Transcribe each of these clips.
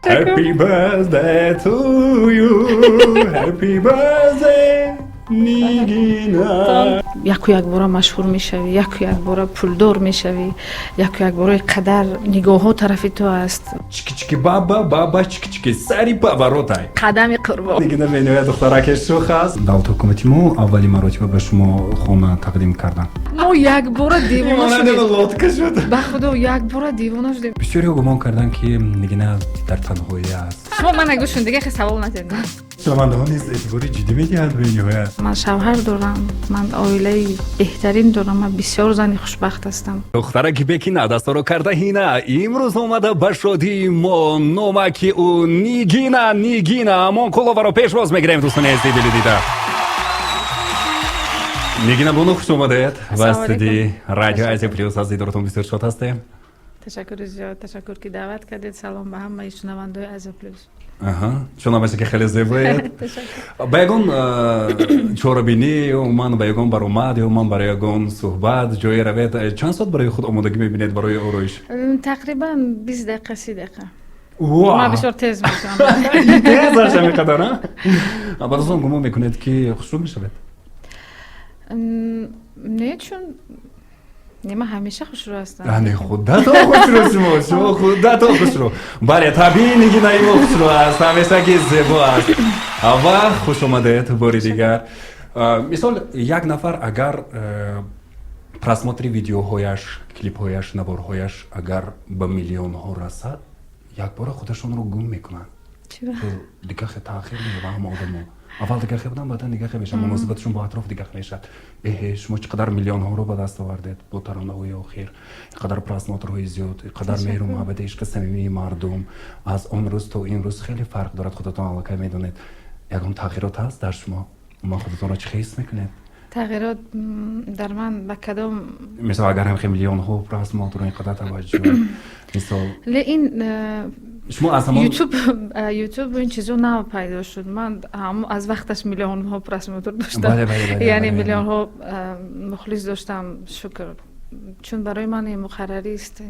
Happy birthday to you. Happy birthday, Нигина. Яку якбора машҳур мешавӣ, яку якбора пулдор мешавӣ, яку якбора қадар нигоҳҳо тарафи ту аст. Чики чики баба баба чики чики сари поворотай. Қадами қурбон. Нигина бениҳоят духтараке шух аст. Давлат ҳукумати мо аввали маротиба ба шумо хона тақдим карданд. Мо якбора девона шудем. Лодка шуд. Ба худо, якбора девона шудем. Бисёриҳо гумон карданд, ки Нигина дар танҳоӣ аст. Шумо мана гӯшун, дига хе савол натед. Шунавандаҳо низ эътибори ҷиддӣ медиҳанд бениҳоят. Ман шавҳар дорам, ман оилаи беҳтарин дорам, ман бисёр зани хушбахт ҳастам. Духтараки бекина, дастаро карда ҳина, имрӯз омада ба шодии мо. Номаки ӯ Нигина, Нигина Амонқуловаро пешвоз мегирем, дӯстони азизи дилу дида. Нигина бону, хуш омадед ба студияи Радио Азия Плюс. Аз дидоротон бисёр шод ҳастем. Ташаккури зиёд, ташаккур, ки даъват кардед. Салом ба ҳамаи шунавандаои Азия Плюс. Чун ҳамаша ки хеле зебоед. Ба ягон чорабинӣ ё умуман ба ягон баромад ё умуман барои ягон суҳбат ҷое равед, чанд соат барои худ омодагӣ мебинед барои ороиш? Тақрибан 20 дақиқа, 30 дақиқа. Ман бисёр тез мекунам. Тез аш ҳамин баъд аз он гумон мекунед, ки хушрӯ мешавед? Не, чун не, ман ҳамеша хушрӯ ҳастам. Не, худато хушрӯ, шумо худато хушрӯ. Бале, табиӣ, Нигинаи мо хушрӯ аст, ҳамешаги зебо аст. Ва хуш омадед бори дигар. Мисол, як нафар агар просмотри видеоҳояш, клипҳояш, наворҳояш агар ба миллионҳо расад, якбора худашонро гум мекунанд. Дигар хе таъхир меёба. Ҳама одамо аввал дигар хе буданд, баъдан дигар хе мешаванд, муносибатшон бо атроф дигар мешавад. Эҳе, шумо чӣ қадар миллионҳоро ба даст овардед бо таронаҳои охир, ин қадар просмотрҳои зиёд, ин қадар меҳру муҳаббати, ишқи самимии мардум аз он рӯз то ин рӯз хеле фарқ дорад, худатон аллакай медонед. Ягон тағйирот ҳаст дар шумо? Умуман худатонро чӣ ҳис мекунед? Тағйирот дар ман ба кадом? Мисол, агар ҳамхе миллионҳо просмотр, ин қадар таваҷҷӯҳ, мисол. Ле ин шумо аз ҳамон Ютуб, ин чизо нав пайдо шуд. Ман аз вақташ миллионҳо просмотр доштам, яъне миллионҳо мухлис доштам, шукр, чун барои ман ин муқаррарист,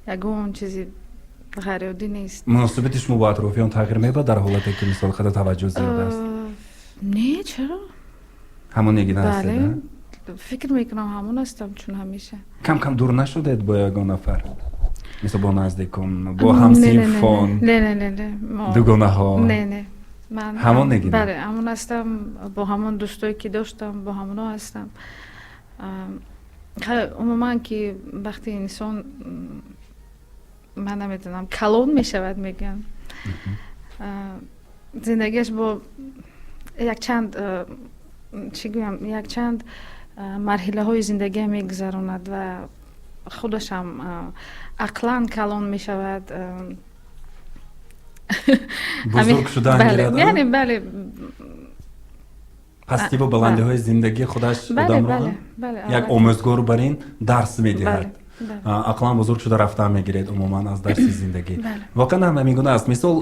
ягон чизи ғайриоддӣ нест. Муносибати шумо бо атрофиён тағйир меёбад дар ҳолате ки, мисол, қадар таваҷҷӯҳ зиёд аст? Не, чаро? Ҳамон Нигина ҳастед? Фикр мекунам, ҳамон ҳастам, чун ҳамеша. Кам кам дур нашудед бо ягон нафар, мисол, бо наздикон, бо ҳамсинфон, не, не, не, не. дугонаҳо? Не, не. Ман ҳамон Нигина. Бале, ҳамон ҳастам, бо ҳамон дӯстое ки доштам, бо ҳамоно ҳастам. Умуман ки вақте инсон, ман намедонам, калон мешавад, мегӯям, зиндагиаш бо якчанд, чӣ гӯям, якчанд марҳилаҳои зиндагия мегузаронад ва худашам ақлан калон мешавад. Бузург шудан. Яъне, бале. Пастиву баландиҳои зиндагӣ худаш одамро як омӯзгору бар ин дарс медиҳад. Ақлан бузург шуда рафтан мегиред умуман аз дарси зиндагӣ. Воқеан ҳам ҳамин гуна аст. Мисол,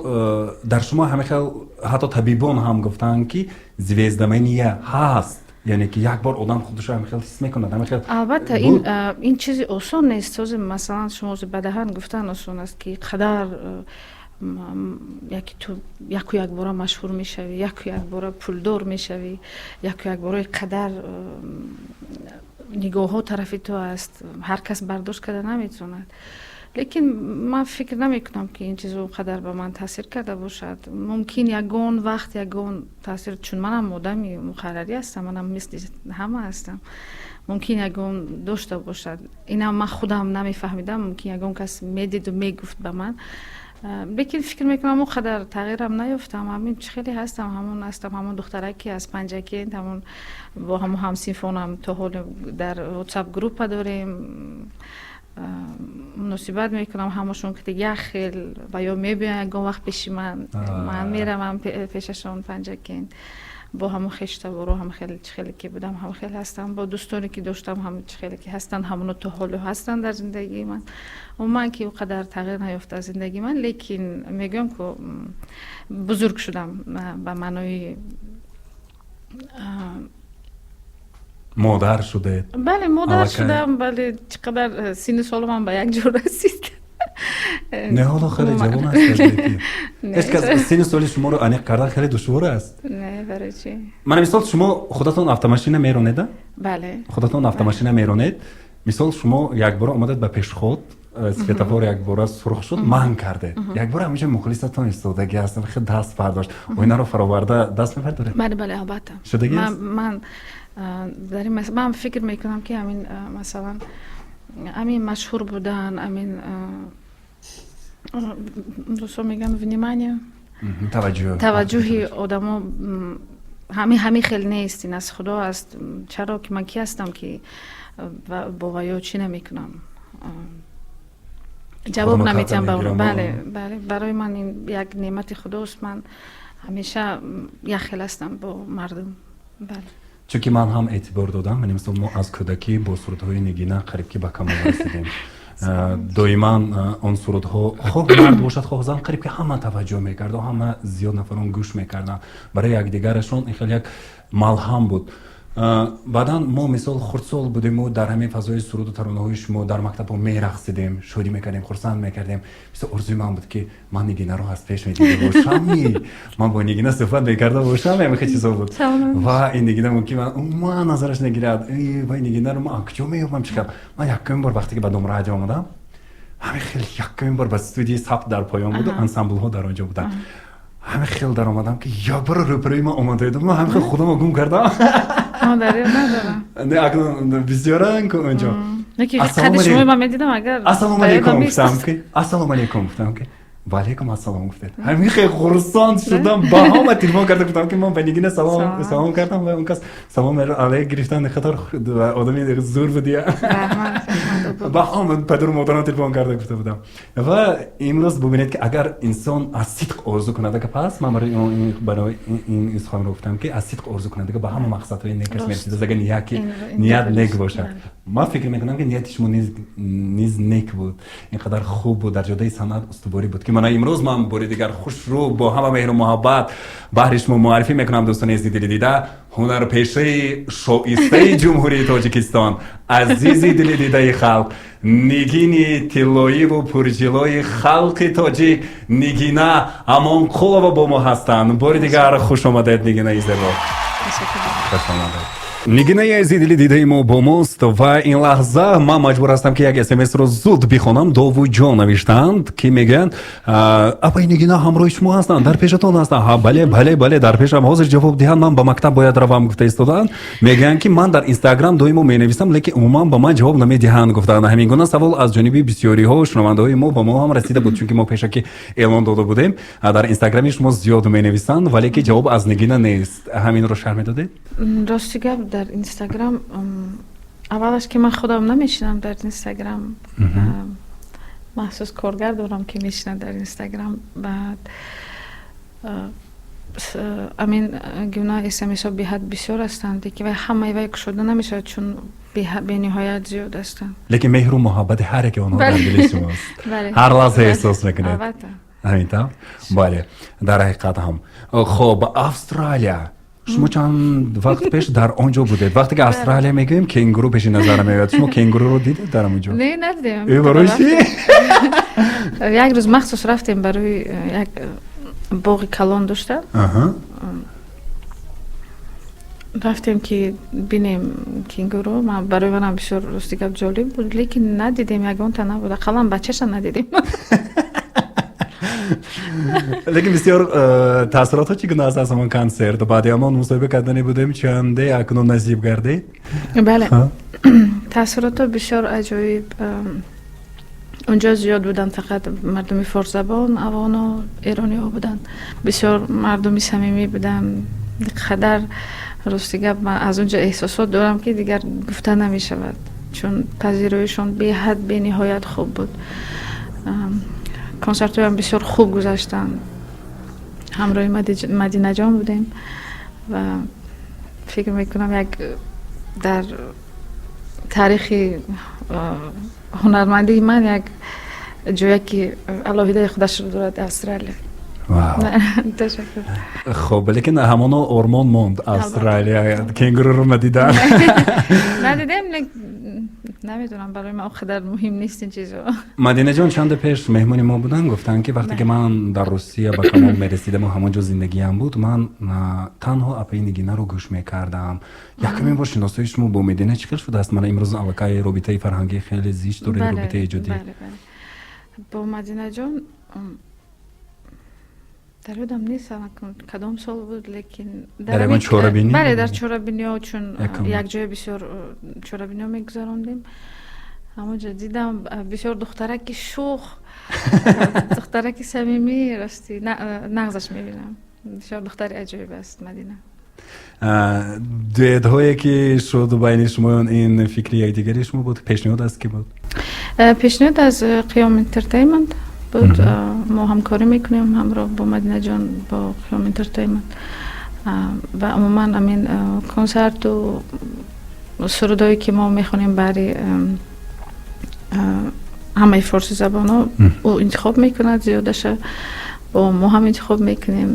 дар шумо ҳамин хел ҳатто табибон ҳам гуфтанд, ки звездомания ҳаст, яъне ки як бор одам худашро ҳамин хел ҳис мекунад, ҳамин хел. Албатта, ин чизи осон нест. Ҳозир, масалан, шумо ба даҳан гуфтан осон аст, ки қадар яки ту яку якбора машҳур мешавӣ, яку якбора пулдор мешавӣ, яку якбора қадар нигоҳҳо тарафи ту аст, ҳар кас бардошт карда наметавонад. Лекин ман фикр намекунам, ки ин чиз он қадар ба ман таъсир карда бошад. Мумкин, ягон вақт ягон таъсир, чун манам одами муқаррарӣ ҳастам, манам мисли ҳама ҳастам, мумкин, ягон дошта бошад. Инам ман худам намефаҳмидам, мумкин, ягон кас медиду мегуфт ба ман. Лекин фикр мекунам, он қадар тағйирам наёфтам. Ҳамин чӣ хеле ҳастам, ҳамон ҳастам, ҳамон духтараке аз Панҷакент, ҳамон бо ҳамон ҳамсинфонам то ҳол дар WhatsApp группа дорем, муносибат мекунам ҳамашон ки як хел ва ё мебиёянд ягон вақт пеши ман, ман меравам пешашон Панҷакент. Бо ҳамон хештаворо ҳам хеле чӣ хеле ки будам, ҳам хеле ҳастам. Бо дӯстоне ки доштам, ҳам чӣ хеле ки ҳастанд, ҳамоно то ҳоло ҳастанд дар зиндагии ман. Умуман ки он қадар тағйир наёфта аз зиндагии ман, лекин мегӯям ку, бузург шудам ба маънои Модар шудед. Бале, модар шудам, бале. Чӣ қадар синну солумам ба як ҷо расид. Не, ҳоло хеле ҷавон ҳастед. Ҳеҷ кас синну соли шуморо аниқ кардан хеле душвор аст. Не, барои чӣ? Мана, мисол, шумо худатон автомашина меронеда? Бале. Худатон автомашина меронед. Мисол, шумо якбора омадед ба пешход, светофор якбора сурх шуд, манг кардед. Якбора ҳаминҷо мухлисатон истодагӣ ҳастам, хел даст бардошт, оинаро фароварда даст мебардоред? Бале, албатта. Шудагӣ аст? Ман дар ин ман фикр мекунам, ки ҳамин, масалан, ҳамин машҳур будан, ҳамин русо мегӯянд, внимание. Таваҷҷӯҳ. Таваҷҷӯҳи одамо ҳамин хел нест, ин аз Худо аст. Чаро ки ман ки ҳастам, ки бо ваё чӣ намекунам, ҷавоб наметиҳам ба? Бале, барои ман ин як неъмати худост. Ман ҳамеша як хел ҳастам бо мардум, бале. Чунки ман ҳам эътибор додам, яъне, мисол, мо аз кӯдакӣ бо сурудҳои Нигина қариб ки ба камол расидем. Доиман он сурудҳо, хоҳ мард бошад, хоҳ зан, қариб ки ҳама таваҷҷӯҳ мекарду ҳама зиёд нафарон гӯш мекарданд. Барои якдигарашон ин хел як малҳам буд. Баъдан мо, мисол, хурдсол будему дар ҳамин фазои суруду таронаҳои шумо дар мактабҳо мерақсидем, шодӣ мекардем, хурсанд мекардем. Бисёр орзуи ман буд, ки ман Нигинаро аз пеш медида бошам, ман бо Нигина суҳбат мекарда бошам. Ҳамин чизо буд. Ва ин Нигина мумкин ман умуман назараш нагирад, ва ин Нигинаро ман куҷо меёбам, чӣ кардам? Ман якумин бор вақте ки ба Дом радио омадам, ҳамин хел якумин бор ба студияи сабт дар поён буду ансамблҳо дар он ҷо буданд, ҳамин хел даромадам, ки якбора рӯпарои ман омадаедам, ман ҳамин хел худамо гум кардам. Не, акнун бисёран ку онҷо. Ассалому алейкум гуфтам, ки ассалому алейкум гуфтам, ки ваалейкум ассалом гуфтед. Ҳамин хел хурсанд шудам, ба ҳама телефон карда гуфтам, ки ман ба Нигина салом салом кардам ва он кас салом алейк гирифтан. Хатар одами зур будия. Ба ҳама падару модарам телефон карда гуфта будам. Ва имрӯз бубинед, ки агар инсон аз сидқ орзу кунад, пас ман барои ин суханро гуфтам, ки аз сидқ орзу кунад, ба ҳама мақсадҳои некаш мерасид, агар ният нек бошад. Ман фикр мекунам, ки нияти шумо низ нек буд, ин қадар хуб буд, дар ҷодаи санъат устуворӣ буд, ки мана имрӯз ман бори дигар хушрӯ бо ҳама меҳру муҳаббат баҳри шумо муаррифӣ мекунам, дӯстони азизи дили дида, ҳунарпешаи шоистаи Ҷумҳурии Тоҷикистон, азизи дили дидаи халқ, нигини тиллоиву пурҷилои халқи тоҷик Нигина Амонқулова бо мо ҳастанд. Бори дигар хуш омадед, Нигинаи зебо, хуш омадед. Нигинаи азизи дили дидаи мо бо мост ва ин лаҳза ман маҷбур ҳастам, ки як смсро зуд бихонам. Довуҷон навиштаанд, ки мегӯянд: «Апаи Нигина ҳамроҳи шумо ҳастанд, дар пешатон ҳастанд?» Ҳа, бале, дар пешам, ҳозир ҷавоб диҳанд, ман ба мактаб бояд равам, гуфта истодаанд. Мегӯянд, ки ман дар Инстаграм доимо менависам, лекин умуман ба ман ҷавоб намедиҳанд, гуфтаанд. Ҳамин гуна савол аз ҷониби бисёриҳо шунавандаҳои мо ба мо ҳам расида буд, чунки мо пешакӣ эълон дода будем. Дар Инстаграми шумо зиёд менависанд, вале ки ҷавоб аз Нигина нест. Ҳаминро шарҳ медодед? Рости гап, дар Инстаграм аввалаш ки ман худам намешинам дар Инстаграм, махсус коргар дорам, ки мешинад дар Инстаграм. Баъд амин гуна смсҳо беҳад бисёр ҳастанд, ки вай ҳамаи вай кушода намешавад, чун бениҳоят зиёд ҳастанд. Лекин меҳру муҳаббати ҳар яке онҳо дар дили шумост, ҳар лаҳза эҳсос мекунед, ҳамин тавр? Бале, дар ҳақиқат ҳам. Хоб, Австралия, шумо чанд вақт пеш дар он ҷо будед. Вақте ки Австралия мегӯем, кенгуру пеши назар меояд. Шумо кенгуруро дидед дар он ҷо? Не, надидем. Барои чӣ? Як рӯз махсус рафтем барои як боғи калон дошта, рафтем, ки бинем кенгуру. Барои манам бисёр, рости гап, ҷолиб буд, лекин надидем, ягонта набуд, ақаллан бачаша надидем. Лекин бисёр таассуротҳо чӣ гуна аст аз ҳамон консерт? Баъди ҳамон мусоҳиба кардане будем, чанде акнун насиб гардед. Бале, таассуротҳо бисёр аҷоиб. Унҷо зиёд буданд фақат мардуми форсзабон, афғону эрониҳо буданд. Бисёр мардуми самимӣ буданд. Қадар, рости гап, ман аз он ҷо эҳсосот дорам, ки дигар гуфта намешавад, чун пазироишон беҳад, бениҳоят хуб буд. Консертҳоям бисёр хуб гузаштанд. Ҳамроҳи Мадинаҷон будем ва фикр мекунам, як дар таърихи ҳунармандии ман як ҷое ки алоҳидаи худашро дорад Австралия. Ташаккур. Хоб, лекин ҳамоно ормон монд Австралия, кенгуруро надидан. Надидем. Намедонам, барои ман он қадар муҳим нест ин чизо. Мадинаҷон, чанде пеш меҳмони мо буданд, гуфтанд, ки вақте ки ман дар Русия ба камол мерасидаму ҳамон ҷо зиндагиам буд, ман танҳо апаи Нигинаро гӯш мекардам. Якумин бор шиносоии шумо бо Медина чӣ хел шудааст? Мана, имрӯз аллакай робитаи фарҳангӣ хеле зич доред, робитаи эҷодӣ. Бо Мадинаҷон дар ёдам нест, кадом сол буд, лекин дар ягон чорабинӣ? Бале, дар чорабиниҳо, чун якҷоя бисёр чорабиниҳо мегузарондем, ҳамонҷо дидам. Бисёр духтараки шух, духтараки самимӣ, рости нағзаш мебинам. Бисёр духтари аҷоиб аст Мадина. Дуэтҳое ки шуд байни шумоён, ин фикри якдигари шумо буд, пешниҳод аст, ки буд? Пешниҳод аз Қиём Entertainment буд. Мо ҳамкорӣ мекунем ҳамроҳ бо Мадинаҷон, бо Қиём Entertainment, ва умуман амин консерту сурудҳое ки мо мехонем, баъри ҳамаи форсизабонҳо ӯ интихоб мекунад, зиёдаша бо мо ҳам интихоб мекунем.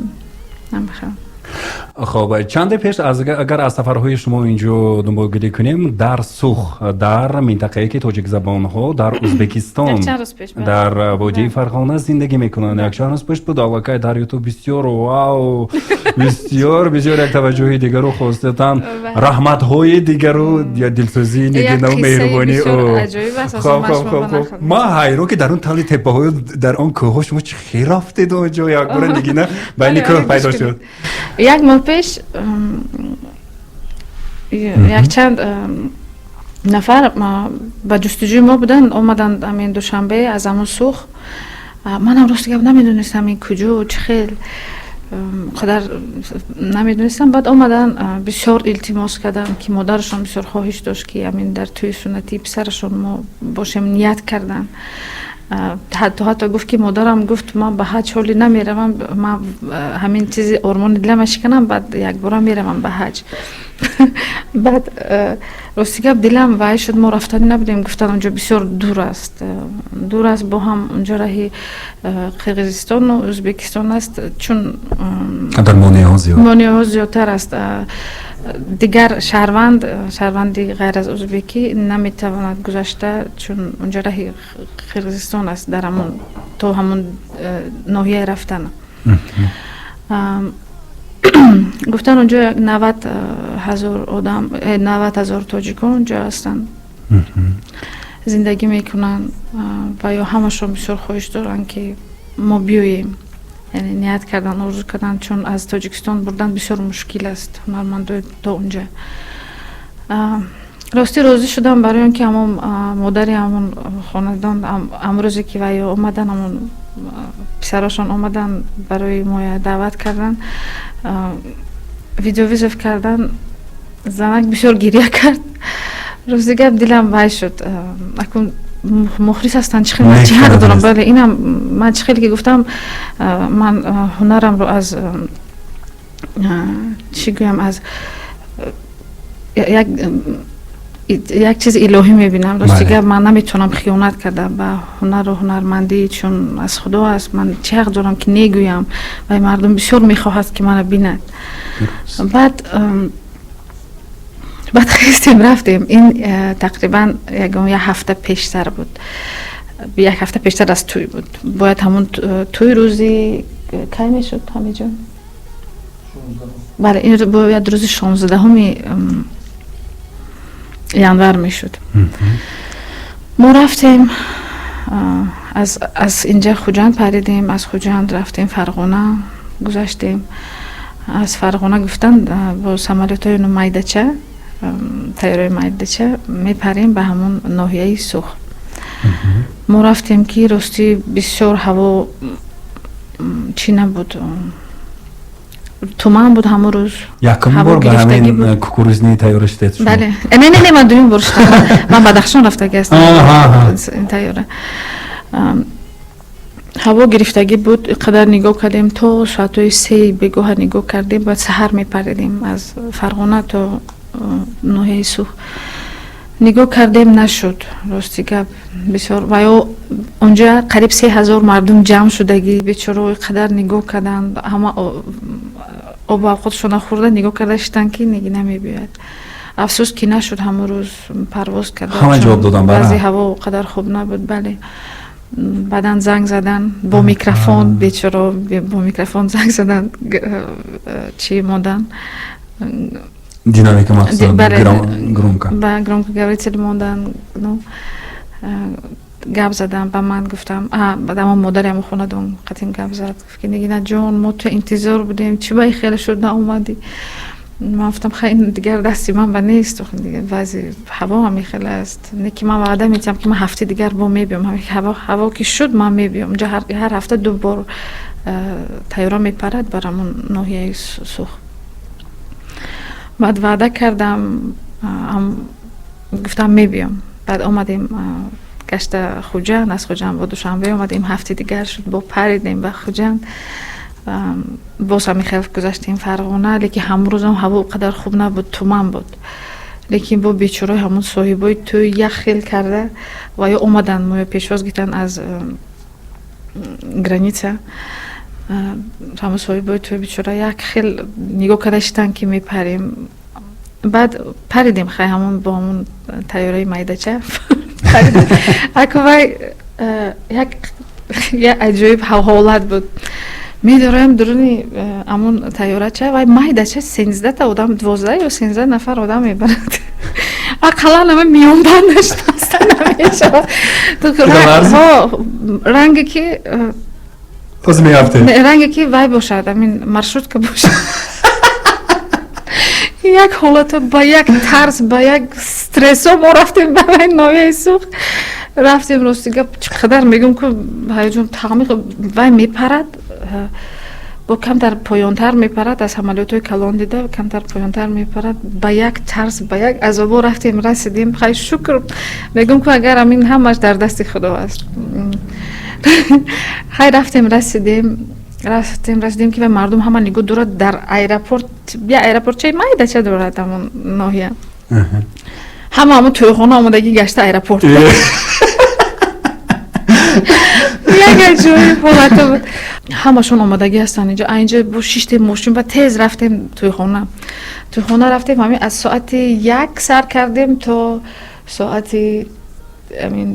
Хоб, чанде пеш, агар аз сафарҳои шумо инҷо дунболгирӣ кунем, дар Сух, дар минтақае ки тоҷикзабонҳо дар Ӯзбекистон, дар водии Фарғона зиндагӣ мекунанд, якчанд рӯз пеш буд, аллакай дар Ютуб бисёр вау, бисёр бисёр як таваҷҷӯҳи дигару хостатан раҳматҳои дигару я дилсӯзии нигинаву меҳрубонии. Ман ҳайрон, ки дар он тали теппаҳою дар он кӯҳҳо шумо чӣ хел рафтед онҷо? Якбора Нигина байни кӯҳ пайдо шуд. Як моҳ пеш якчанд нафар ба ҷустуҷӯи мо буданд, омаданд ҳамин Душанбе аз ҳамон Сух. Манам, рости гап, намедонистам ин куҷо, чӣ хел, қадар намедонистам. Баъд омадан, бисёр илтимос карданд, ки модарашон бисёр хоҳиш дошт, ки ҳамин дар тӯи суннатии писарашон мо бошем. Ният карданд. Ҳатто гуфт, ки модарам гуфт: «Ман ба ҳаҷ ҳоле намеравам, ман ҳамин чизи ормони дилама шиканам, баъд якбора меравам ба ҳаҷ». Баъд, рости гап, дилам вай шуд, мо рафтанӣ набудем. Гуфтан, онҷо бисёр дур аст, дур аст, бо ҳам онҷо раҳи Қирғизистону Ӯзбекистон аст, чун қадар монеаҳо зиёд. Монеаҳо зиёдтар аст. Дигар шаҳрванд, шаҳрванди ғайр аз ӯзбекӣ наметавонад гузашта, чун онҷо раҳи Қирғизистон аст, дар ҳамон то ҳамон ноҳияи рафтан. Гуфтан, онҷо 90 000 одам, 90 000 тоҷикон онҷо ҳастанд, зиндагӣ мекунанд, ва ё ҳамашон бисёр хоҳиш доранд, ки мо биёем. Яъне ният кардан, орзу кардан, чун аз Тоҷикистон бурдан бисёр мушкил аст ҳунармандои то онҷа. Ростӣ, розӣ шудам, барои он ки ҳамон модари ҳамон хонадон, амрӯзе ки вай омадан, ҳамон писарошон омадан, барои моя даъват кардан, видеовызов кардан, занак бисёр гиря кард. Рости гап, дилам вай шуд. Акун мухлис ҳастанд, чӣ хел ман чӣ ҳақ дорам? Бале, инам ман чӣ хеле ки гуфтам, ман ҳунарамро аз, чӣ гӯям, аз як чизи илоҳӣ мебинам. Рости гап, ман наметавонам хиёнат карда ба ҳунару ҳунармандӣ, чун аз Худо аст. Ман чӣ ҳақ дорам, ки негӯям? Вай мардум бисёр мехоҳад, ки мана бинад. Баъд хестем, рафтем. Ин тақрибан ягон як ҳафта пештар буд, як ҳафта пештар аз тӯй буд. Бояд ҳамон тӯй рӯзи кай мешуд, ҳамиҷон? Бале, ин бояд рӯзи 16-уми январ мешуд. Мо рафтем, аз инҷа Хуҷанд паридем, аз Хуҷанд рафтем Фарғона, гузаштем. Аз Фарғона гуфтанд, бо самолётҳои майдача, тайёраи майдача мепарем ба ҳамон ноҳияи Сух. Мо рафтем, ки ростӣ бисёр ҳаво чӣ набуд, туман буд ҳамон рӯз. Якум бор ба ҳамин кукурузный тайёра шудед? Бале, не, не, не, ман дуюм бор шудам. Ман Бадахшон рафтаги ҳастам. Ин тайёра ҳаво гирифтагӣ буд. Қадар нигоҳ кардем, то соатҳои 3-и бегоҳа нигоҳ кардем. Баъд саҳар мепаридем аз Фарғона то ноҳияи Сух. Нигоҳ кардем, нашуд. Рости гап, бисёр ва ё онҷа қариб 3000 мардум ҷамъ шудагӣ, бечорао қадар нигоҳ карданд, ҳама обу авқотшона хӯрда, нигоҳ карда шитанд, ки Нигина мебиёяд. Афсӯс, ки нашуд ҳамон рӯз парвоз карда. Ҳама ҷавоб додан. Баъзе ҳаво қадар хуб набуд, бале. Баъдан занг задан бо микрофон, бечоро бо микрофон занг задан, чӣ мондан. Динамика махсусан, громко. Ба громкоговоритель мондан, ну, гап задам, ба ман гуфтам, баъд ҳамон модари ҳамон хонадон қатим гап зад, гуфт, ки Нигина ҷон, мо ту интизор будем, чӣ ба хеле шуд, наомадӣ? Ман гуфтам, хай, дигар дасти ман ба нест, вазъи ҳаво ҳами хеле аст, не ки ман ваъда метиҳам, ки ман ҳафтаи дигар бо мебиём, ҳаво ки шуд, ман мебиём. Унҷа ҳар ҳафта ду бор тайёра мепарад бар ҳамон ноҳияи Сух. Баъд ваъда кардам, гуфтам, мебиём. Баъд омадем гашта Хуҷанд, аз Хуҷанд бо Душанбе омадем. Ҳафти дигар шуд, бо паридем ба Хуҷанд, боз ҳамин хел гузаштем Фарғона, лекин ҳамон рӯзам ҳаво он қадар хуб набуд, туман буд. Лекин бо бечораи ҳамон соҳибои тӯй як хел карда ва ё омаданд, моё пешвоз гирифтанд аз граница. Ҳамон соҳибои тӯй бечора як хел нигоҳ карда шитанд, ки мепарем. Баъд паридем, хай, ҳамон бо ҳамон тайёраи майдача. Аку вай як аҷоиб ҳолат буд. Медораем дуруни ҳамон тайёрача, вай майдача, 13та одам, 12 ё 13 нафар одам мебарад, ақаллан ама миёнбандаш баста намешавад. Ранге ки ранге ки вай бошад, амин маршрутка бошад. Як ҳолато ба як тарс, ба як стрессо мо рафтем ба вай ноҳияи Сух рафтем. Рости гап, чӣ қадар мегӯм, ку ҳаяҷон таъми вай мепарад, бо камтар поёнтар мепарад аз самолётҳои калон дида, камтар поёнтар мепарад. Ба як тарс, ба як азобо рафтем, расидем. Хай, шукр мегӯм, ку агар амин ҳамаш дар дасти Худо аст. Хай, рафтем, расидем, рафтем, расидем, ки мардум ҳама нигоҳ дорад дар аэропорт. Я аэропортчаи майдача дорад ҳамон ноҳия, ҳама ҳамон тӯйхона омодагӣ гашта аэропорт. Як аҷоиб ҳолата буд. Ҳамашон омодагӣ ҳастанд инҷо. Инҷо бо шиштем мошин ба тез рафтем тӯйхона. Тӯйхона рафтем, ҳамин аз соати 1 сар кардем то соати амин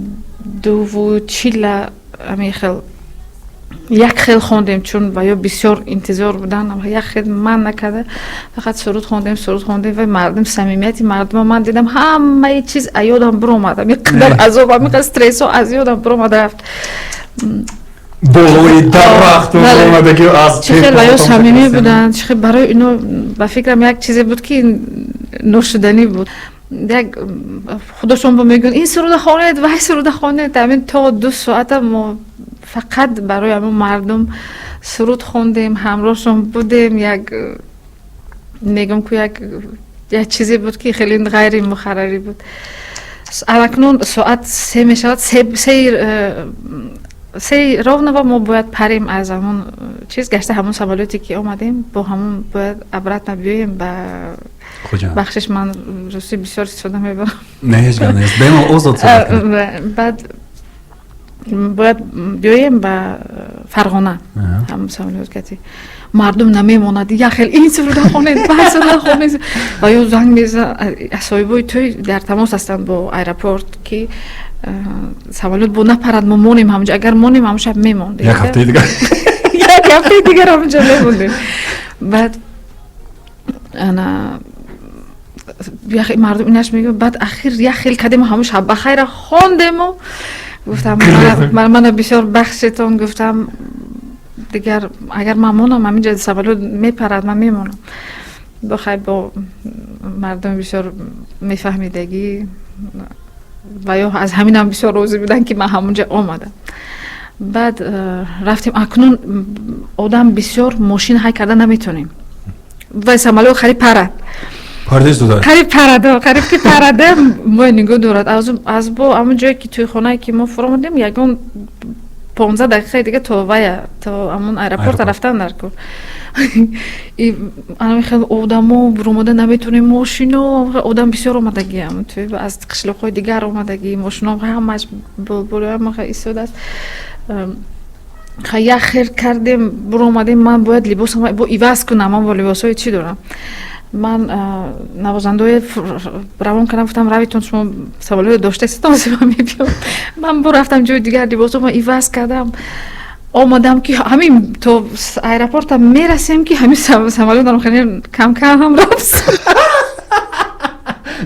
2:40. Ҳамин хел як хел хондем, чун ва ё бисёр интизор будан, як хел ман накарда, фақат суруд хондем, суруд хондем. Ва мардум, самимияти мардума ман дидам, ҳамаи чиз аз ёдам биромад, ҳамин қадар азоб, ҳамин қадар стрессҳо аз ёдам биромада рафт. Болои дарахту омадаги аз чӣ хел ва ё самимӣ буданд, чӣ хел барои ино, ба фикрам, як чизе буд, ки ношуданӣ буд. Як худошон бо мегӯянд, ин суруда хонед, вай суруда хонед. Ҳамин то 2 соата мо фақат барои ҳамон мардум суруд хондем, ҳамроҳшон будем. Як мегӯм, ку як чизе буд, ки хеле ғайри муқаррарӣ буд. Акнун соат 3 мешавад, 3 ровно мо бояд парем аз ҳамон чиз гашта, ҳамон самолёте ки омадем, бо ҳамон бояд обратно биёем ба. Бахшиш, ман русӣ бисёр истифода мебарам. Не, ҳеҷ гап нест, бемалол, озод. Баъд бояд биёем ба Фарғона ҳамон самолёт кати. Мардум намемонад, як хел ин суруда хонед, вай суруда хонед. Ва ё занг мезан, соҳибои тӯй дар тамос ҳастанд бо аэропорт, ки самолёт бо напарад, мо монем ҳамонҷо. Агар монем, ҳамон шаб мемондем. Як ҳафтаи дигар. Як ҳафтаи дигар ҳамонҷо мемондем. Баъд ана мардум инаш мегӯ. Баъд ахир як хел кардему, ҳамон шаб бахайра хондему. Гуфтам, мана бисёр бахшетон, гуфтам, дигар агар ман монам, ҳаминҷа самолёт мепарад, ман мемонам. Бохай, бо мардуми бисёр мефаҳмидагӣ ва ё аз ҳаминам бисёр розӣ буданд, ки ман ҳамонҷа омадам. Баъд рафтем. Акнун одам бисёр, мошин ҳай карда наметонем, вай самолёт қариб парад. Қариб парад, қариб ки парада, мо нигоҳ дорад. Аз бо ҳамон ҷое ки тӯйхонае ки мо фуромадем, ягон 15 дақиқаи дига то вая, то ҳамон аэропорта рафтан дар кор. Анами хел одамо буромада наметонем, мошино, одам бисёр омадагӣ аз қишлоқҳои дигар омадагӣ, мошино ҳамаш болои истодааст. Як хел кардем, буромадем. Ман бояд либосам бо иваз кунам, ман бо либосҳои чӣ дорам. Ман навозандаҳое равон кардам, гуфтам: «Равитон, шумо самолёт доштаистон, мебиём». Ман бо рафтам ҷои дигар, либосома иваз кардам, омадам, ки ҳамин то аэропорта мерасем, ки ҳамин самолётам хеле кам-кам рафт.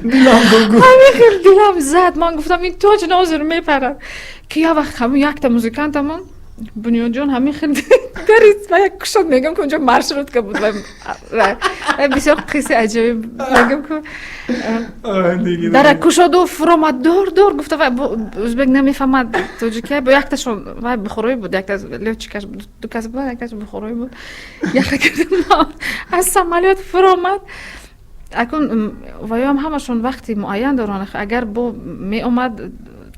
Ҳамин хел дилам зад. Ман гуфтам: «Ин точно ҳозир мепарад». Ки як вақт ҳамин якта музикантамон, Бунёдҷон, ҳамин хел дари ва як кушод. Мегӯям, ки онҷо маршрутка буд. Бисёр қиссаи аҷоиб. Мегӯям, ки дара кушоду фуромад, «Дор, дор», гуфта. Вай ӯзбек намефаҳмад, тоҷикия. Бо якташон, вай бухороӣ буд, якта лётчикаш, ду кас буд, якташ бухороӣ буд. Аз самолёт фуромад. Акун ваёам ҳамашон вақти муайян доранд. Агар бо меомад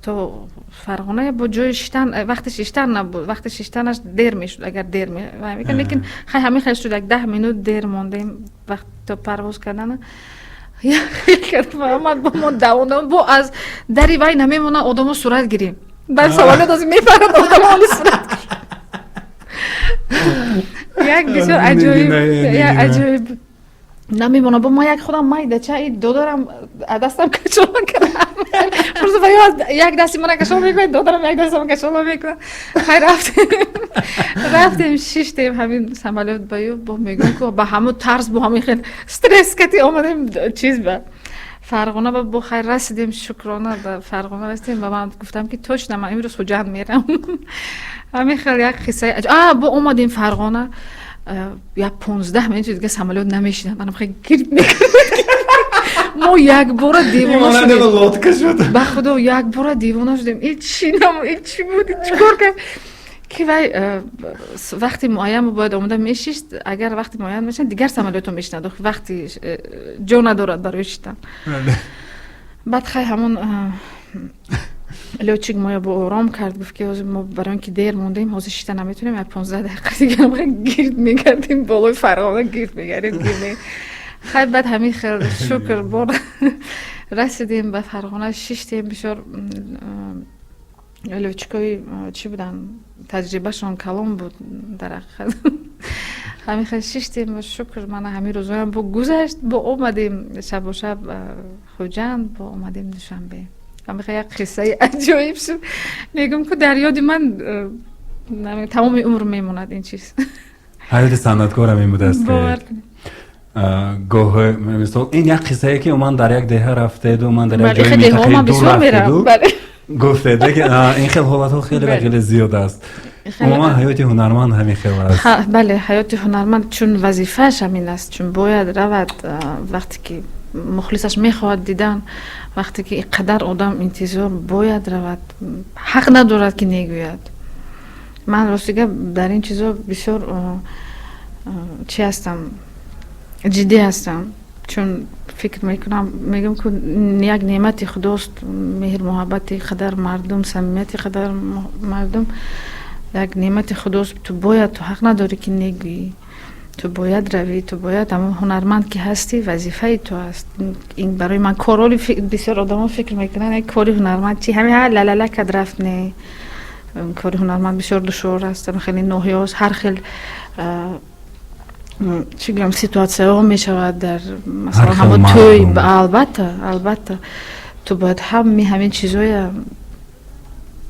то Фарғона, бо ҷои шиштан, вақти шиштан набуд, вақти шиштанаш дер мешуд, агар дер мекард. Лекин хай, ҳамин хел шуд, як 10 минут дер мондем вақт то парвоз кардана. Омад, бо мо давонда, бо аз дари вай намемонад, одамо сурат гирем. Баъд самолёт ози мепарад, одамо оли сурат. Як бисёр аҷоиб, як аҷоиб. Намемонам, бо ман як худам майдача, и додарам дастам кашола кардам, як дасти мана кашола мекунад, додарам як дастама кашола мекунад. Хай, рафтем, рафтем, шиштем ҳамин самолёт ба ю. Бо мегӯям, ку ба ҳамун тарс, бо ҳамин хел стресс кати омадем чиз ба Фарғона. Ба бо хайр расидем, шукрона, ба Фарғона расидем. Ва ман гуфтам, ки точно ман имрӯз Хуҷанд мерам. Ҳамин хел як қиссаи. А бо омадем Фарғона, як 15 минути дига самолёт намешинад. Манам хеле гирд мекард. Мо якбора девона шудем. Лодка шуд. Ба худо, якбора девона шудем. И чӣ нам, и чӣ буд, чӣ кор кард, ки вай вақти муайян бояд омода мешишт. Агар вақти муайян мешинад, дигар самолётҳо мешинад, вақти ҷо надорад барои шиштан. Баъд хай, ҳамон лётчик моя бо ором кард, гуфт, ки ҳозир мо барои он ки дер мондем, ҳозир шита наметонем, як 15 дақиқа дигар гирд мегардем болои Фарғона, гирд мегардем, гирд. Хай, баъд ҳамин хел, шукр, бор расидем ба Фарғона, шиштем. Бисёр лётчикои чӣ буданд, таҷрибашон калон буд дар ҳақиқат. Ҳамин хел шиштем, шукр, мана ҳамин рӯзоям бо гузашт. Бо омадем шабо шаб Хуҷанд, бо омадем Душанбе. Ҳамин як қиссаи аҷоиб шуд. Мегӯм, ку дар ёди ман тамоми умр мемонад ин чиз. Ҳаёти санъаткор ҳамин будааст. Бовар кунед. Гоҳ, мисол, ин як қиссае, ки ман дар як деҳа рафтеду, ман дар як ҷои минтақаи дур рафтеду гуфтед, лекин ин хел ҳолатҳо хеле ва хеле зиёд аст. Умуман, ҳаёти ҳунарманд ҳамин хел аст. Бале, ҳаёти ҳунарманд чун вазифааш ҳамин аст, чун бояд равад, вақте ки мухлисаш мехоҳад дидан, вақте ки қадар одам интизор, бояд равад, ҳақ надорад, ки негӯяд. Ман рости гап, дар ин чизо бисёр чӣ ҳастам, ҷиддӣ ҳастам, чун фикр мекунам, мегӯям, ку як неъмати худост, меҳр муҳаббати қадар мардум, самимияти қадар мардум як неъмати худост. Ту бояд, ту ҳақ надорӣ, ки негӯӣ. Ту бояд равӣ, ту бояд, ҳамон ҳунарманд ки ҳастӣ, вазифаи ту аст ин. Барои ман короли, бисёр одамо фикр мекунанд, кори ҳунарманд чи, ҳамин ҳа лалала кад рафт. Не, кори ҳунарманд бисёр душвор аст. Хеле ноҳияҳост, ҳар хел, чӣ гӯям, ситуатсияҳо мешавад дар, масалан, ҳамон тӯй. Албатта, албатта, ту бояд ҳами ҳамин чизоя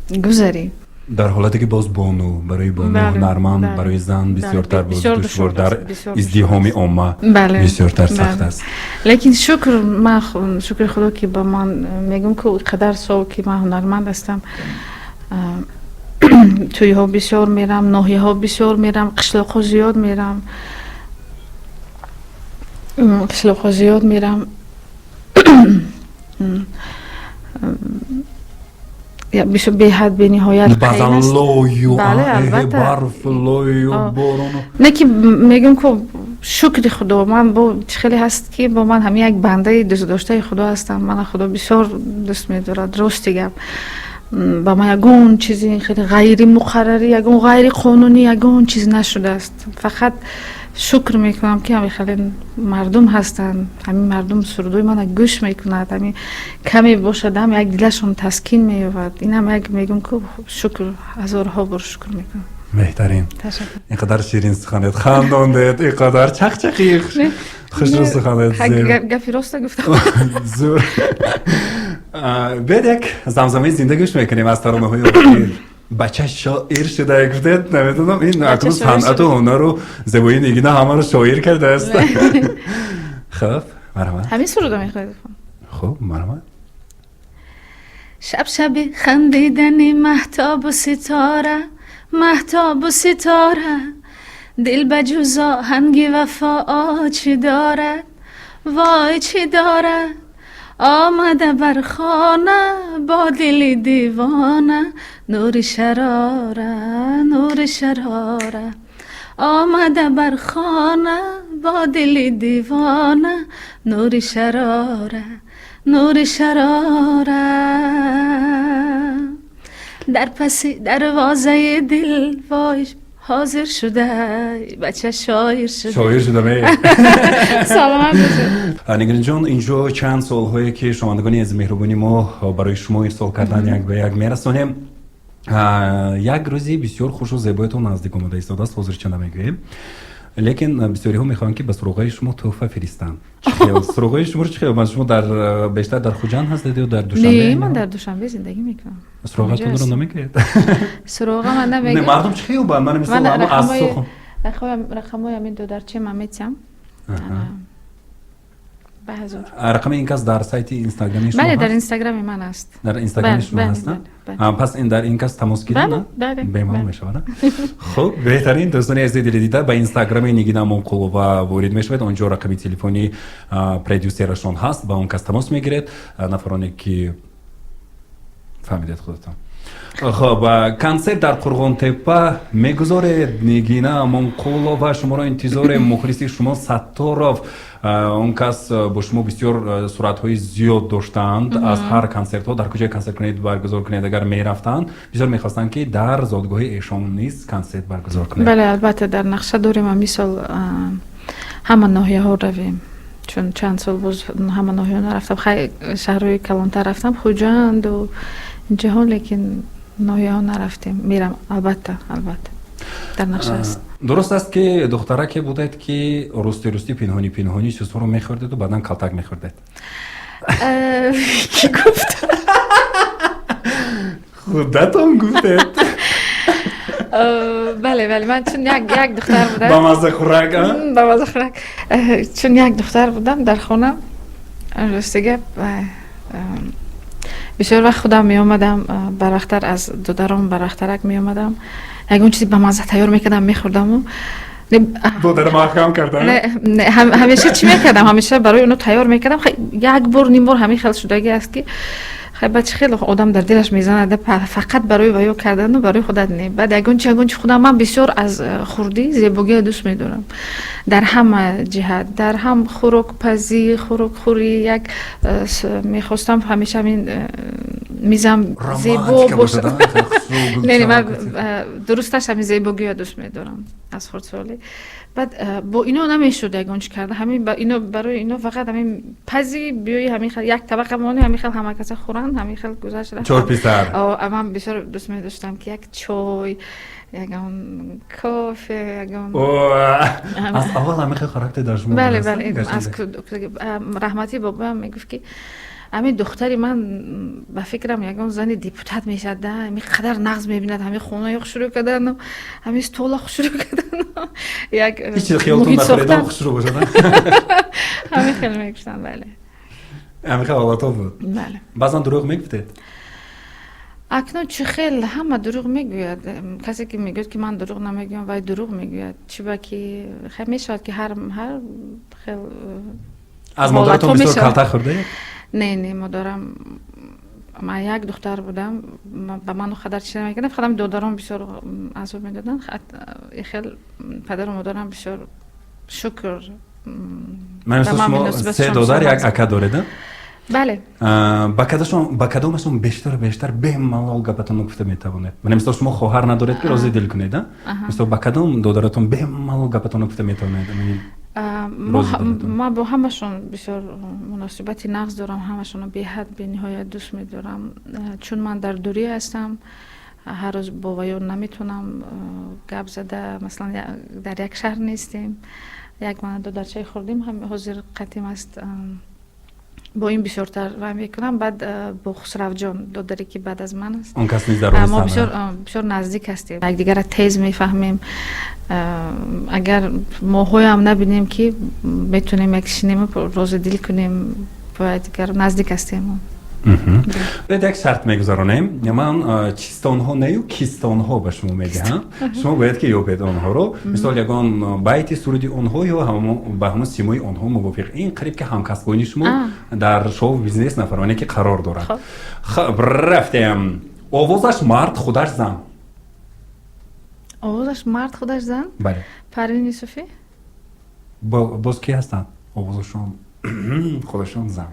гузарӣ. Дар ҳолате ки боз бону, барои бону ҳунарманд, барои зан бисёртар боз душвор, дар издиҳоми омма бисёртар сахт аст. Лекин шукр, ман шукри худо, ки ба ман, мегӯм, ку қадар сол ки ман ҳунарманд ҳастам, тӯйҳо бисёр мерам, ноҳияҳо бисёр мерам, қишлоқҳо зиёд мерам, қишлоқҳо зиёд мерам. Беҳад, бениҳоят. Баъзан лою, барф, лою, борону. Не, ки мегӯм, ку шукри худо, ман бо хеле ҳаст, ки бо ман ҳамин як бандаи дӯстдоштаи худо ҳастам. Мана худо бисёр дӯст медорад. Рости гап, ба ман ягон чизи хеле ғайримуқаррарӣ, ягон ғайриқонунӣ, ягон чиз нашудааст. Фақат шукр мекунам, ки ҳамин хеле мардум ҳастанд, ҳамин мардум сурудои мана гӯш мекунад, ҳамин каме бошад ҳам як дилашон таскин меёбад. Инам як, мегӯм, ку шукр, ҳазорҳо бор шукр мекунам. Беҳтарин, ин қадар ширин суханед, хандондед, ин қадар чақчақи. Хушрӯ суханат. Гапи роста гуфтам. Зур. Биёед, як замзамаи зинда гӯш мекунем аз таронаҳои охир. Бача шоир шуда гуфтед, намедонам, ин акнун санъату ҳунару зебоии Нигина ҳамаро шоир кардааст. Хуб, марҳамат. Ҳамин суруда мехоҳед? Хуб, марҳамат. Шаб шаби хандидани маҳтобу ситора, маҳтобу ситора. Дил ба ҷуз оҳанги вафо чӣ дорад, вой, чӣ дорад? Омада бар хона бо дили девона нури шарора, нури шарора. Омада бар хона бо дили девона нури шарора, нури шарора. Дар паси дарвозаи дил, вой, ҳозир шуда, бача шоир шуда. Шоир шуда ме. Саломат бошед. Нигинҷон, инҷо чанд суолҳое, ки шунавандагони аз меҳрубони мо барои шумо ирсол кардан, як ба як мерасонем. Як рӯзи бисёр хушу зебоятон наздик омода истодааст, ҳозир чанда мегӯем, лекин бисёриҳо мехоҳанд, ки ба суроғаи шумо тӯҳфа фиристанд. Суроғаи шуморо чӣ хел? Шумо дар бештар дар Хуҷанд ҳастед ё дар Душанбе? Не, ман дар Душанбе зиндагӣ мекунам. Суроғатонро намегӯед? Суроға ман намегӯям. Мардум чӣ хел ба ман, мисол, аз сухан Рақамҳои ҳамин додарчиам ман метиҳам ба ҳазур. Рақами ин кас дар сайти Инстаграми шумо? Бале, дар Инстаграми ман аст. Дар Инстаграми шумо ҳаст. Пас ин дар ин кас тамос гирем, бемалол мешавад. Хуб, беҳтарин. Дӯстони азизи дилидида, ба Инстаграми Нигина Амонқулова ворид мешавед, он ҷо рақами телефони продюсерашон ҳаст, ба он кас тамос мегиред, нафароне ки фаҳмидед худатон. Хуб, консерт дар Қурғонтеппа мегузоред, Нигина Амонқулова, шуморо интизорем. Мухлиси шумо Сатторов, он кас бо шумо бисёр суратҳои зиёд доштаанд аз ҳар консертҳо, дар куҷое консерт кунед, баргузор кунед, агар мерафтанд, бисёр мехостанд, ки дар зодгоҳи эшон низ консерт баргузор кунед. Бале, албатта, дар нақша дорем ҳамин ҳама ноҳияҳо равем, чун чанд сол боз ҳама ноҳияҳо нарафтам. Хай, шаҳрҳои калонтар рафтам, Хуҷанду ҷаҳон, лекин ноҳияҳо нарафтем. Мерам, албатта, албатта, дар нақша аст. Дуруст аст, ки духтараке будед, ки рости ростӣ, пинҳонӣ пинҳонӣ чизҳоро мехӯрдеду баъдан калтак мехӯрдед? Кӣ гуфт? Худатон гуфтед. Бале, ман чун як духтар будам. Ба мазза хӯрак. Ба мазза хӯрак. Чун як духтар будам дар хона, рости гап, бисёр вақт худам меомадам барвақттар аз додаром, барвақттарак меомадам, ягон чизи ба мазза тайёр мекардам, мехӯрдаму Додара маҳкам кардан. Ҳамеша чӣ мекардам, ҳамеша барои оно тайёр мекардам. Як бор, ним бор ҳамин хел шудагӣ аст, ки баъд чӣ хеле одам дар дилаш мезанад, фақат барои ваё кардану барои худат не. Баъд ягон чи, ягон чи худам. Ман бисёр аз хурдӣ зебогиро дӯст медорам дар ҳама ҷиҳат, дар ҳам хӯрокпазӣ, хӯрокхӯрӣ. Як мехостам ҳамеша ҳамин мизам зебо бошад. Не, ман дурусташ ҳамин зебогиро дӯст медорам аз хурдсолӣ. Баъд бо ино намешуд ягон чи карда. Ҳамин ино, барои ино фақат ҳамин пази, биёи ҳамин хел як табақа мони, ҳамин хел ҳама каса хӯранд, ҳамин хел гузашт. Чор писар. Ман бисёр дӯст медоштам, ки як чой, ягон кофе, ягон Аз аввал ҳамин хел характер дар шумо? Бале, аз раҳматӣ бобоям мегуфт, ки ҳамин духтари ман ба фикрам ягон зани депутат мешавад, да ҳамин қадар нағз мебинад, ҳамин хонаё хушрӯ кардану ҳамин стола хушрӯ кардану як муҳит сохтан. Хушрӯ бошад. Ҳамин хел мегуфтанд, бале. Ҳамин хел ҳолатҳо буд. Бале. Баъзан дурӯғ мегуфтед? Акнун чӣ хел, ҳама дурӯғ мегӯяд. Касе ки мегӯяд, ки ман дурӯғ намегӯям, вай дурӯғ мегӯяд. Чӣ ба ки хай мешавад, ки ҳар хел. Аз модаратон бисёр калтак хӯрдаед? Не, модарам, ман як духтар будам, ба ман он қадар чиз намекардам, фақат додаром бисёр азоб медоданд. Хел падару модарам бисёр, шукр. Ман, шумо се додар, як ака доред? Бале. Ба кадомашон бештар бемалол гапатонро гуфта метавонед? Мана, мисол, шумо хоҳар надоред, ки рози дил кунед, мисол, ба кадом додаратон бемалол гапатонро гуфта метавонед? Ман бо ҳамашон бисёр муносибати нағз дорам, ҳамашонро беҳад, бениҳоят дӯст медорам. Чун ман дар дурӣ ҳастам, ҳар рӯз бо ваён наметавонам гап зада, масалан, дар як шаҳр нестем. Як мана додарчаи хурдим ҳозир қатим аст, бо ин бисёртар вай мекунам. Баъд бо Хусравҷон, додаре ки баъд аз ман аст. Он кас низ дар Мо бисёр наздик ҳастем, якдигарро тез мефаҳмем. Агар моҳҳоям набинем, ки метавонем як шинем, рози дил кунем бо якдигар, наздик ҳастем. Биёед, як шарт мегузаронем. Ман чистонҳо нею кистонҳо ба шумо медиҳам, шумо бояд ки ёбед онҳоро. Мисол, ягон байти суруди онҳо ё ба ҳамон симои онҳо мувофиқ. Ин қариб ки ҳамкасбони шумо дар шоу бизнес нафароне ки қарор дорад. Хуб, рафтем. Овозаш мард, худаш зан. Овозаш мард, худаш зан? Бале. Парвин Юсуфӣ. Боз ки ҳастанд, овозашон худашон зан?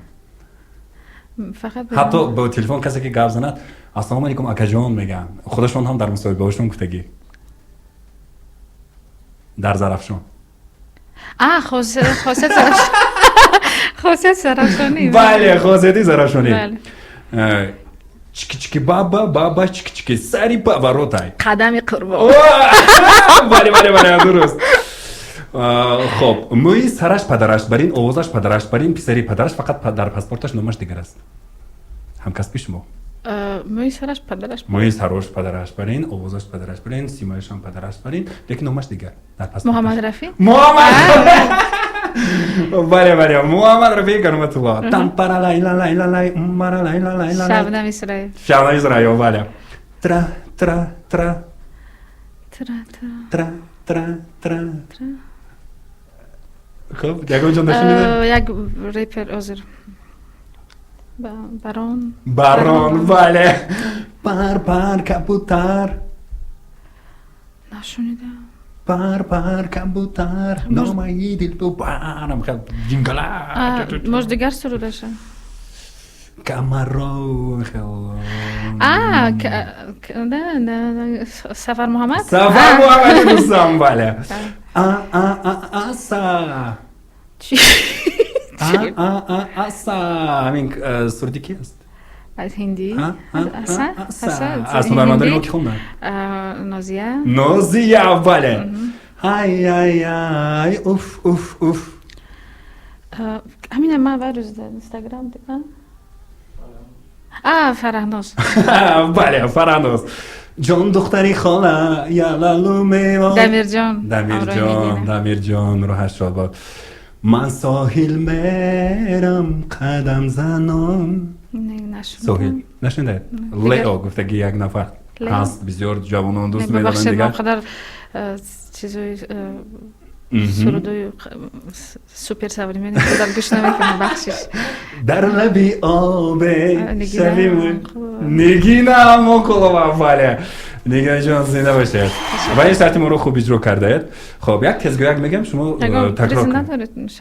Фақат Ҳатто бо телефон касе ки гап занад, «Ассалому алайкум, акаҷон» мегӯянд. Худашон ҳам дар мусоҳибаҳошон гуфтагӣ дар Зарафшон. А, Хосият Зарафшонӣ. Бале, Хосияти Зарафшонӣ. Чики чики баба баба чики чики сари поворотай. Қадами Қурбон. Бале, дуруст. Хоб, мӯи сараш падараш барин, овозаш падараш барин, писари падараш, фақат дар паспорташ номаш дигар аст. Ҳамкасби шумо. Мӯи сараш падараш. Мӯи сарош падараш барин, овозаш падараш барин, симояшам падараш барин, лекин номаш дигар дар паспорташ. Муҳаммад Рафӣ. Муҳаммад, бале, Муҳаммад Рафӣ Кароматулло. Там паралай-лалай-лалай, маралай-лалай-лалай. Шабнами Сурайё. Шабнами Сурайё, бале. Тра тра тра. Тра тра. Тра тра тра. Хуб, ягон ҷо нашунидед? Як репер ҳозир, Барон. Барон, бале. Пар пар кабутар. Нашунидам. Пар пар кабутар, номаи дил ту парам, ҷингала. Может, дигар сурудаша. Камаро хел. А, Сафар Муҳаммад. Сафар Муҳаммади дӯстам, бале. А а а аса. А а а аса. Ҳамин суруди ки аст? Аз ҳиндӣ. Аз ҳунармандони мо ки хонданд? Нозия. Нозия, бале. Ай ай ай, уф уф уф. Ҳамина ман вай рӯз дар Инстаграм дидам. А, Фараҳноз. Бале, Фараҳноз. Ҷон духтари хола ялалу мево. Дамирҷон. Дамирҷон, Дамирҷон, рӯҳаш шод бод. Ман соҳил мерам қадам занон. Соҳил нашунидед? Лео гуфтаги як нафар ҳаст, бисёр ҷавонон дӯст медоранд дигар. Қадар чизои сурудои супер современный қадар гӯш намекунам, бахшиш. Дар лаби обе шаби. Нигина Амонқулова, бале. Нигинаҷон, зинда бошед ва ин шарти моро хуб иҷро кардаед. Хоб, як тезгӯяк мегӯям, шумо такрор.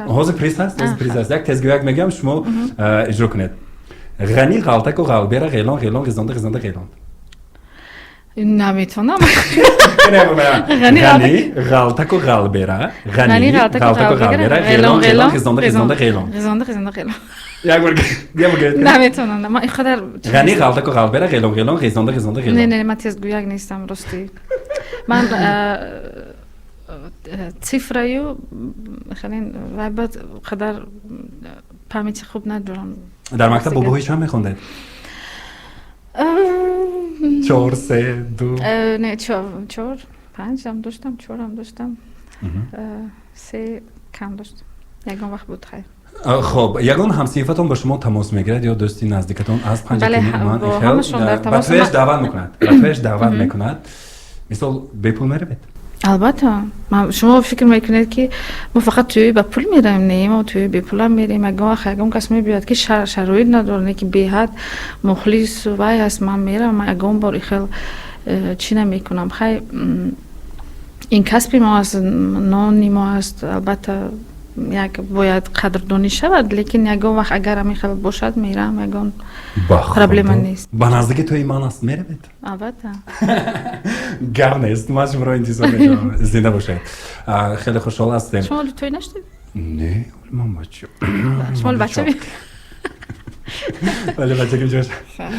Ҳозир приз ҳаст, ҳозир приз ҳаст. Як тезгӯяк мегӯям, шумо иҷро кунед. Ғани ғалтаку ғалбера ғелон ғелон ғизонда ғизонда ғелон. Наметавонам. Ғани ғалтаку ғалбера, ғани ғалтаку ғалбера ғелон ғелон ғизонда ғизонда ғелон. Ғизонда ғизонда ғелон. Як бор, як бор. Наметавонам, ман ин қадар. Ғани ғалтаку ғалбера ғелон ғелон ғизонда ғизонда ғелон. Не, ман тезгӯяк нестам, ростӣ. Ман цифраю хеле вай баъд қадар памяти хуб надорам. Дар мактаб бо баҳои чанд мехондед? Чор, се, ду? Не, чор, панҷам доштам, чорам доштам, се кам доштам, ягон вақт буд, хайр. Хоб, ягон ҳамсинфатон ба шумо тамос мегирад ё дӯсти наздикатон аз Панҷ ба туяш даъват мекунад, ба туяш даъват мекунад, мисол, бепул меравед? Албатта. Шумо фикр мекунед, ки мо фақат тӯи ба пул меравем? Не, мо тӯи бепулам мерем. Ягон вақт ягон кас мебиёяд, ки шароит надорад, не ки беҳад мухлис вай аст, ман меравам. Ман ягон бор ихел чӣ намекунам. Хай, ин касби мо аст, нони мо аст, албатта, як бояд қадрдонӣ шавад, лекин ягон вақт агар ҳамин хел бошад, мерам, ягон проблема нест. Ба наздики тӯи ман аст, меравед? Албатта. Гап нест, ман шуморо интизор мешавам. Зинда бошед, хеле хушҳол ҳастем. Шумо тӯй наштед? Не, ман бача. Шумо бача? Вале бачагим ҷош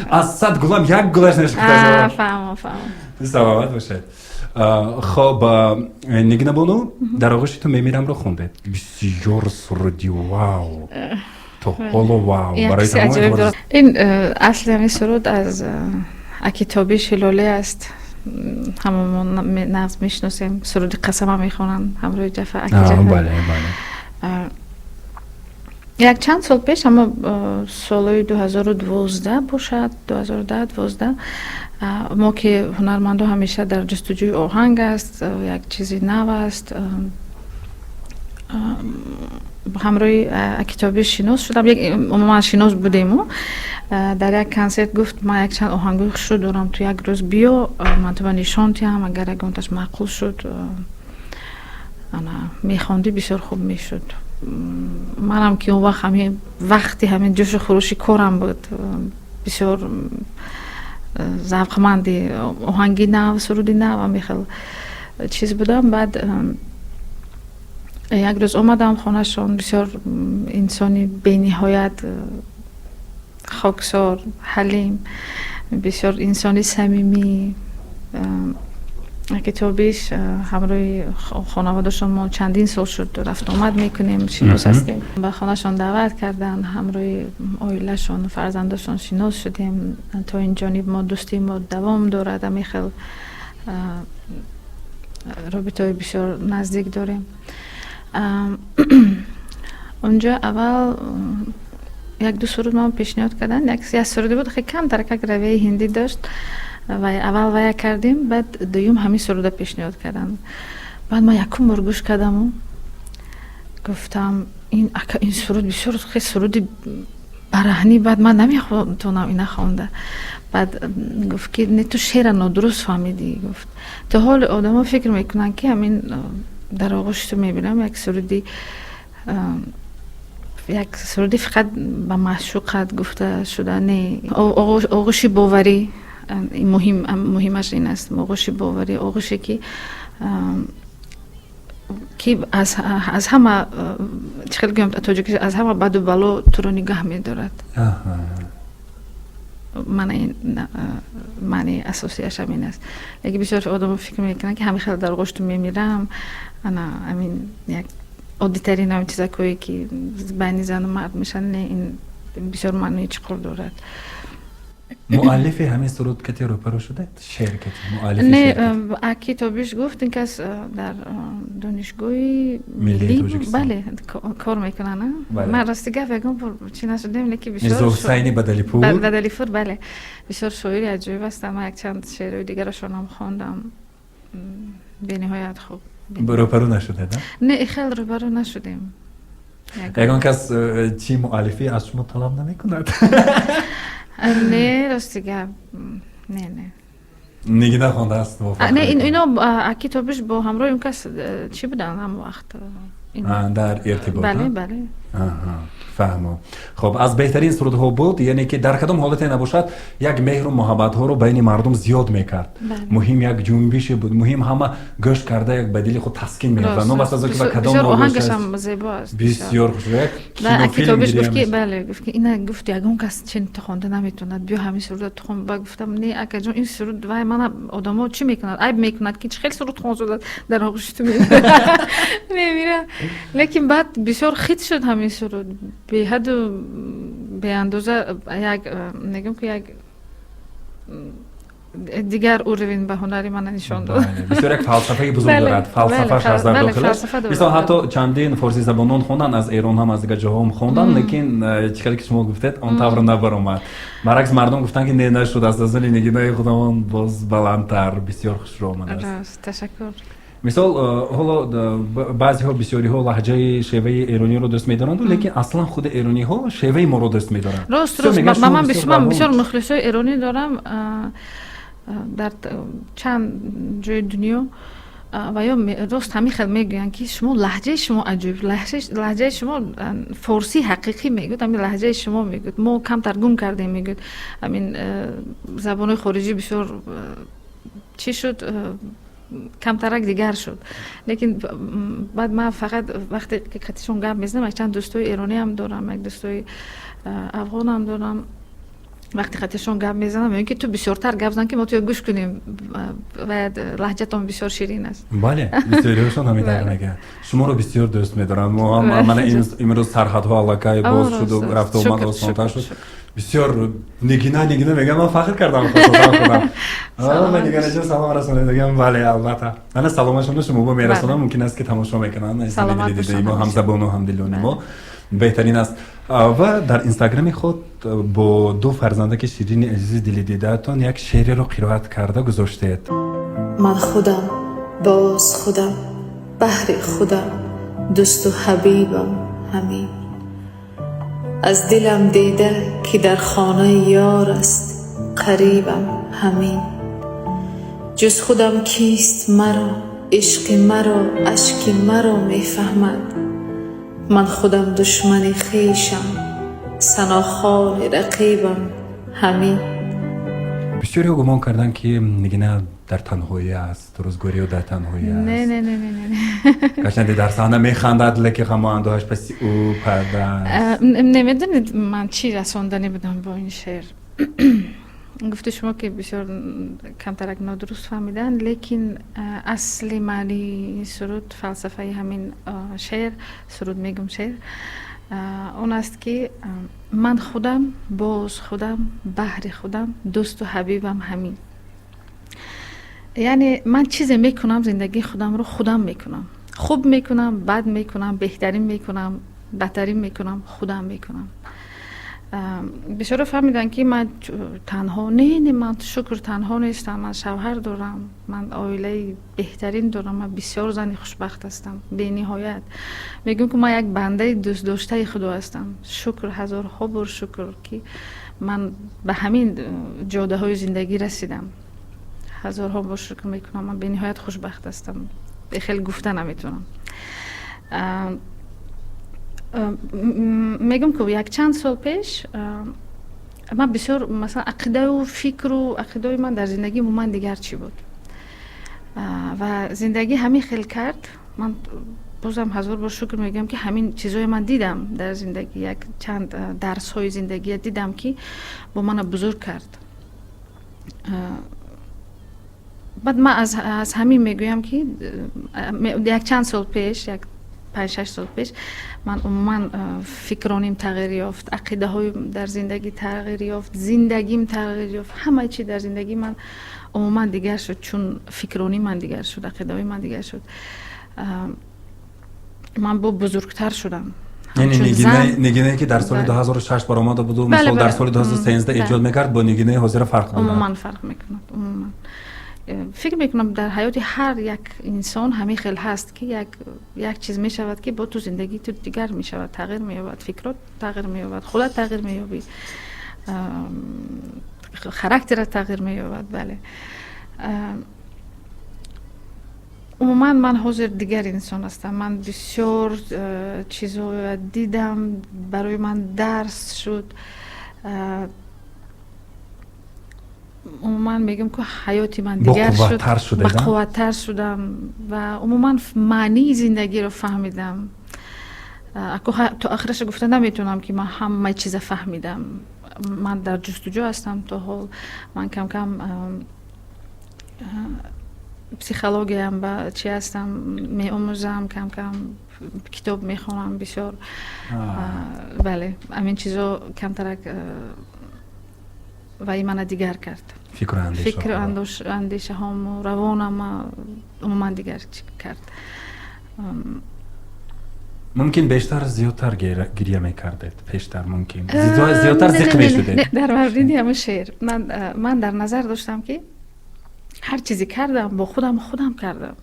аз 100 гулам як гулаш нашукта. Фаҳмо, фаҳмо. Саломат бошед. Хоб, Нигина бону, «Дар оғӯши ту мемирамро» хондед. Бисёр суруди вау, то ҳоло вау барои. Ин асли ҳамин суруд аз аки Тобиш Ҳилолӣ аст. Ҳамамон нағз мешиносем, суруди «Қасама» мехонанд ҳамроҳи Ҷафар, аки Ҷафар. Бале, бале. Як чанд сол пеш, ама солҳои 2012 бошад, 2010, 12, мо ки ҳунармандо ҳамеша дар ҷустуҷӯи оҳанг аст, як чизи нав аст, ҳамроҳи аки Тобиш шинос шудам. Умуман шинос будему дар як консерт гуфт: «Ман якчанд оҳангои хушрӯ дорам, ту як рӯз биё, ман туба нишон диҳам, агар ягонташ маъқул шуд, мехондӣ, бисёр хуб мешуд». Манам ки он вақт ҳамин вақти ҳамин ҷӯшу хурӯши корам буд, бисёр завқманди оҳанги нав, суруди нав, ҳамин хел чиз будам. Баъд як рӯз омадам хонашон. Бисёр инсони бениҳоят хоксор, ҳалим, бисёр инсони самимӣ аки Тобиш. Ҳамроҳи хонаводашон мо чандин сол шуд рафтуомад мекунем, шинос ҳастем. Ба хонашон даъват карданд, ҳамроҳи оилашон, фарзандашон шинос шудем. То ин ҷониб мо дӯстии мо давом дорад, ҳамин хел робитаҳои бисёр наздик дорем. Онҷо аввал як ду суруд ман пешниҳод карданд. Як суруде буд, хеле камтар как равияи ҳиндӣ дошт ва аввал вая кардем, баъд дуюм ҳамин суруда пешниҳод карданд. Баъд ман якум бор гӯш кардаму гуфтам: «Ин ака, ин суруд бисёр хеле суруди бараҳнӣ, баъд ман наметавонам ина хонда». Баъд гуфт ки: «Не, ту шеъра нодуруст фаҳмидӣ». Гуфт: «То ҳоли одамо фикр мекунанд, ки ҳамин „Дар оғӯши ту мемирам“ як суруди фақат ба маъшуқат гуфта шуда. Не, оғӯши боварӣ муҳим, муҳимаш ин аст, оғӯши боварӣ, оғӯше ки аз ҳама, чӣ хел гӯям тоҷикӣ, аз ҳама баду бало туро нигаҳ медорад». Мана ин маънии асосиаш ҳамин аст. Лекин бисёр одамо фикр мекунанд, ки ҳамин хел «дар оғӯши ту мемирам», ана ҳамин як оддитарин ҳамин чизакое, ки байни зану мард мешаванд. Не, ин бисёр маънои чуқур дорад. Муаллифи ҳамин суруд кати рӯпарӯ шудед? Шеър кати муаллифи? Не, аки Тобиш гуфт, ин кас дар Донишгоҳи Миллии Тоҷикистон, бале, кор мекунанд. Ман, рости гап, ягон бор чӣ нашудем, лекин бисёр Мирзо Ҳусайни Бадалипур. Бадалипур, бале, бисёр шоири аҷоиб ҳастанд. Ман якчанд шеърҳои дигарашонам хондам, бениҳоят хуб. Рӯпарӯ нашудед? Не, хел рӯбарӯ нашудем. Ягон кас чӣ муаллифӣ аз шумо талаб намекунад? Не, рости гап, не, не. Нигина хондааст. Не, ино аки Тобиш бо ҳамроҳи он кас чӣ буданд ҳамон вақт. Дар иртибот. Бале. Фаҳмо. Хоб, аз беҳтарин сурудҳо буд, яъне ки дар кадом ҳолате набошад, як меҳру муҳаббатҳоро байни мардум зиёд мекард. Муҳим як ҷунбише буд, муҳим ҳама гӯш карда як ба дили худ таскин меёфтанд, новаста аз он ки ба кадом. Оҳангашам зебо аст. Бисёр хуш. Кинофилм. Гуфт ки, бале, гуфт ки ина, гуфт, ягон кас чин хонда наметавонад, биё ҳамин суруда ту хон. Ба гуфтам: «Не, акаҷон, ин суруд вай мана одамо чӣ мекунад, айб мекунад, ки чӣ хел суруд хон шудад „Дар оғӯши ту мемирам“». Лекин баъд бисёр хит шуд ҳамин суруд, беҳаду беандоза, як мегӯям ки як дигар уровень ба ҳунари мана нишон дод. Бисёр як фалсафаи бузург дорад, фалсафаш ҳаст дар дохилаш. Мисол, ҳатто чандин форсизабонон хонданд, аз Эрон ҳам, аз дигар ҷоҳоам хонданд, лекин чӣ хеле ки шумо гуфтед, он тавр набаромад. Баръакс, мардум гуфтанд, ки не, нашуд, аз они Нигинаи худамон боз баландтар, бисёр хушрӯ омадааст. Ташаккур. Мисол, ҳоло баъзеҳо, бисёриҳо лаҳҷаи шеваи эрониро дӯст медоранд, лекин аслан худи эрониҳо шеваи моро дӯст медоранд. Рост, ман бисёр мухлисои эронӣ дорам дар чанд ҷои дунё ва ё рост ҳамин хел мегӯянд, ки шумо лаҳҷаи шумо аҷоиб, лаҳҷаи шумо форсии ҳақиқӣ, мегӯяд, ҳамин лаҳҷаи шумо, мегӯяд, мо камтар гум кардем, мегӯяд, ҳамин забонҳои хориҷӣ бисёр чӣ шуд, камтарак дигар шуд. Лекин баъд ман фақат вақте ки қатишон гап мезанам, якчанд дӯстои эрониам дорам, як дӯстои афғонам дорам. Вақте қатишон гап мезанам, мегӯям, ки ту бисёртар гап зан, ки мо туя гӯш кунем ва лаҳҷатон бисёр ширин аст. Бале, бисёриҳошон ҳамин тавр мегӯянд, шуморо бисёр дӯст медоранд. Мо ҳам мана имрӯз сарҳадҳо аллакай боз шуду, рафту омад осонтар шуд. Бисёр «Нигина, Нигина» мегӯям, ман фахр кардам худам. «Нигинаҷон, салом расонед», мегӯям. Бале, албатта, мана саломашонро шумо бо мерасонам, мумкин аст, ки тамошо мекунанд мо, ҳамзабону ҳамдилони мо. Беҳтарин аст. Ва дар Инстаграми худ бо ду фарзандаки ширини азизи дили дидаатон як шеъреро қироат карда гузоштед. Ман худам, боз худам, баҳри худам, дӯсту ҳабибам ҳамин. Аз дилам дида, ки дар хонаи ёр аст, қарибам ҳамин. Ҷуз худам кист маро, ишқи маро, ашки маро мефаҳмад? Ман худам душмани хешам, санохони рақибам ҳамин. Бисёриҳо гумон карданд, ки Нигина дар танҳоӣ аст, рӯзгориё дар танҳоӣ аст. Не, не, не, не, не. Гарчанде дар саҳна механдад, лекин ғаму андӯҳаш паси ӯ парда аст. Намедонед, ман чӣ расонданӣ будам бо ин шеър. Гуфти шумо, ки бисёр камтарак нодуруст фаҳмиданд, лекин асли маънии ин суруд, фалсафаи ҳамин шеър, суруд мегум, шеър, он аст, ки ман худам, боз худам, баҳри худам, дӯсту ҳабибам ҳамин. Яъне ман чизе мекунам, зиндагии худамро худам мекунам, хуб мекунам, бад мекунам, беҳтарин мекунам, бадтарин мекунам, худам мекунам. Бисёро фаҳмиданд, ки ман танҳо. Не, не, ман, шукр, танҳо нестам. Ман шавҳар дорам, ман оилаи беҳтарин дорам, ман бисёр зани хушбахт ҳастам, бениҳоят. Мегӯям, ки ман як бандаи дӯстдоштаи Худо ҳастам. Шукр, ҳазорҳо бор шукр, ки ман ба ҳамин ҷодаҳои зиндагӣ расидам. Ҳазорҳо бор шукр мекунам, ман бениҳоят хушбахт ҳастам, хеле гуфта наметавонам. Мегӯм, ки якчанд сол пеш ман бисёр, масалан, ақидаю фикру ақидаои ман дар зиндагӣ умуман дигар чӣ буд. Ва зиндагӣ ҳамин хел кард. Ман бозам ҳазор бор шукр мегӯям, ки ҳамин чизҳое ман дидам дар зиндагӣ, як чанд дарсҳои зиндагия дидам, ки бо мана бузург кард. Баъд ман аз ҳамин мегӯям, ки якчанд сол пеш, як 5-6 сол пеш, ман умуман фикроним тағйир ёфт, ақидаҳоим дар зиндагӣ тағйир ёфт, зиндагим тағйир ёфт, ҳама чи дар зиндагии ман умуман дигар шуд, чун фикронии ман дигар шуд, ақидаҳои ман дигар шуд, ман бо бузургтар шудам. Яъне Нигинае, ки дар соли 2006 баромада буду, мисол, дар соли 2013 эҷод мекард, бо Нигинаи ҳозира фарқ дорад? Умуман фарқ мекунад, умуман. Фикр мекунам, дар ҳаёти ҳар як инсон ҳамин хел ҳаст, ки як чиз мешавад, ки бо ту зиндагии ту дигар мешавад, тағйир меёбад, фикрот тағйир меёбад, худат тағйир меёбӣ, характерат тағйир меёбад. Бале, умуман ман ҳозир дигар инсон ҳастам. Ман бисёр чизҳоя дидам, барои ман дарс шуд. Умуман мегӯям, ки ҳаёти ман дигар шуд, бақувваттар шудам ва умуман маънии зиндагиро фаҳмидам. То охираша гуфта наметавонам, ки ман ҳама чиза фаҳмидам. Ман дар ҷустуҷӯ ҳастам то ҳол. Ман камкам психологиям ба чи ҳастам, меомӯзам, камкам китоб мехонам бисёр. Бале, ҳамин чизо камтарак ваи мана дигар кард, фикру андешаҳому равонама умуман дигар кард. Мумкин, бештар, зиёдтар гиря мекардед пештар, мумкин, зиёдтар зиқ мешудед? Дар мавриди ҳамин шеър ман дар назар доштам, ки ҳар чизе кардам, бо худам худам кардам,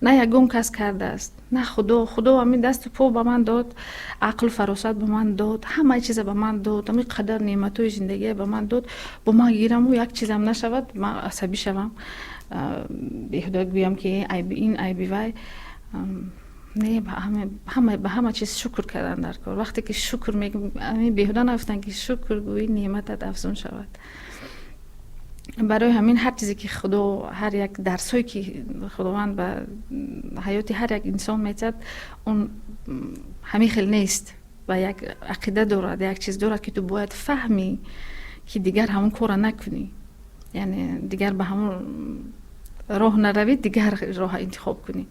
на ягон кас кардааст, на Худо. Худо ҳамин дасту по ба ман дод, ақлу фаросат ба ман дод, ҳамаи чиза ба ман дод, ҳамин қадар неъматҳои зиндагия ба ман дод. Бо ман гираму як чизам нашавад, ман асабӣ шавам, беҳуда гӯям, ки айби ин, айби вай. Не, ба ҳама чиз шукр кардан дар кор. Вақте ки шукр мегӯ, беҳуда нагуфтанд, ки шукр гӯӣ, неъматат афзун шавад. Барои ҳамин ҳар чизе ки Худо, ҳар як дарсҳое ки Худованд ба ҳаёти ҳар як инсон метиҳад, он ҳамин хел нест ва як ақида дорад, як чиз дорад, ки ту бояд фаҳмӣ. Ки дигар ҳамон корро накунӣ, яъне дигар ба ҳамон роҳ наравӣ, дигар роҳа интихоб кунӣ.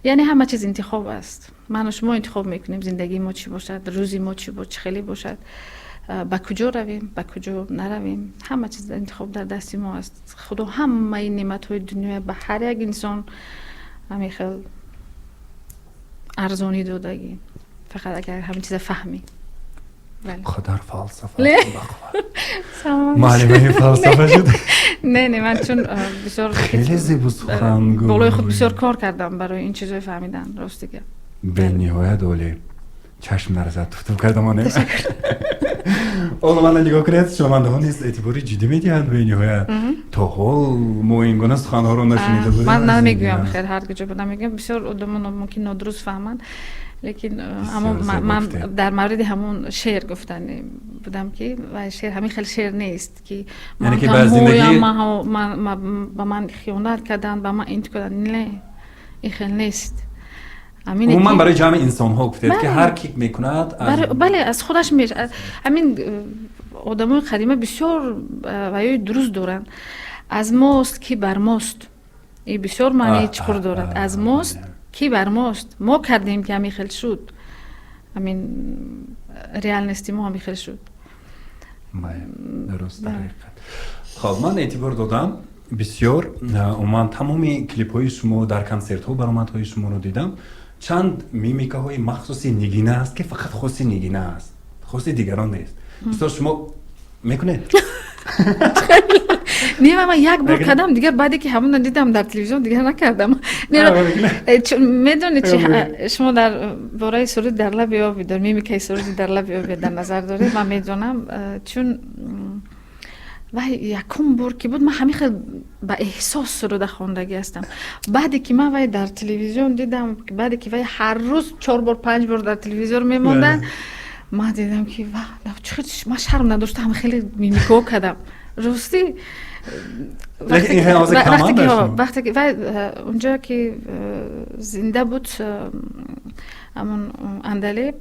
Яъне ҳама чиз интихоб аст. Ману шумо интихоб мекунем, зиндагии мо чӣ бошад, рӯзи мо чӣ хеле бошад, ба куҷо равем, ба куҷо наравем. Ҳама чиз интихоб дар дасти мо аст. Худо ҳамаи неъматҳои дунёя ба ҳар як инсон ҳамин хел арзонӣ додагӣ, фақат агар ҳамин чиза фаҳмӣ. Қадар фалсафа, муаллимаи фалсафа шуд. Не, ман чун бисёр хеле зебо сухангӯ. Болои худ бисёр кор кардам барои ин чизои фаҳмидан, рости гап. Бениҳоят олӣ, чашм нарасад, туфтуф кардам. Ҳоло мана нигоҳ кунед, шунавандаҳо низ эътибори ҷиддӣ медиҳанд. Бениҳоят, то ҳол мо ин гуна суханҳоро нашунида будем. Ман намегӯям, хел ҳар куҷо намегӯям. Бисёр одамон мумкин нодуруст фаҳманд, лекин аммо ман дар мавриди ҳамон шеър гуфтанӣ будам, ки вай шеър ҳамин хел шеър нест, ки ба ман хиёнат карданд, ба ман ин карданд. Не, ин хел нест. Умуман барои ҷамъи инсонҳо гуфтед, ки ҳар ки мекунад. Бале, аз худаш. Ҳамин одамои қадима бисёр ваёи дуруст доранд. Аз мост ки бар мост, и бисёр маънии чуқур дорад. Аз мост ки бар мост, мо кардем, ки ҳамин хел шуд, ҳамин реальности мо ҳамин хел шуд. Дуруст. Хоб, ман эътибор додам бисёр, умуман тамоми клипҳои шумо, дар консертҳо баромадҳои шуморо дидам, чанд мимикаҳои махсуси Нигина аст, ки фақат хоси Нигина аст, хоси дигарон нест. Бисёр шумо мекунед. Не, ман як бор кардам, дигар баъде ки ҳамона дидам дар телевизион, дигар накардам. Медонед чи, шумо дар бораи суруди «Дар лаби оби» дор, мимикаи суруди «Дар лаби оби» дар назар доред, ман медонам, чун вай якум бор ки буд, ман ҳамин хел ба эҳсос суруда хондагӣ ҳастам. Баъде ки ман вай дар телевизион дидам, баъде ки вай ҳар рӯз чор бор, панҷ бор дар телевизор мемонданд, ман дидам, ки ман шарм надошта ҳам хеле мимикаҳо кардам, ростӣ. Вақте ки вай унҷо ки зинда буд, ҳамон Андалеб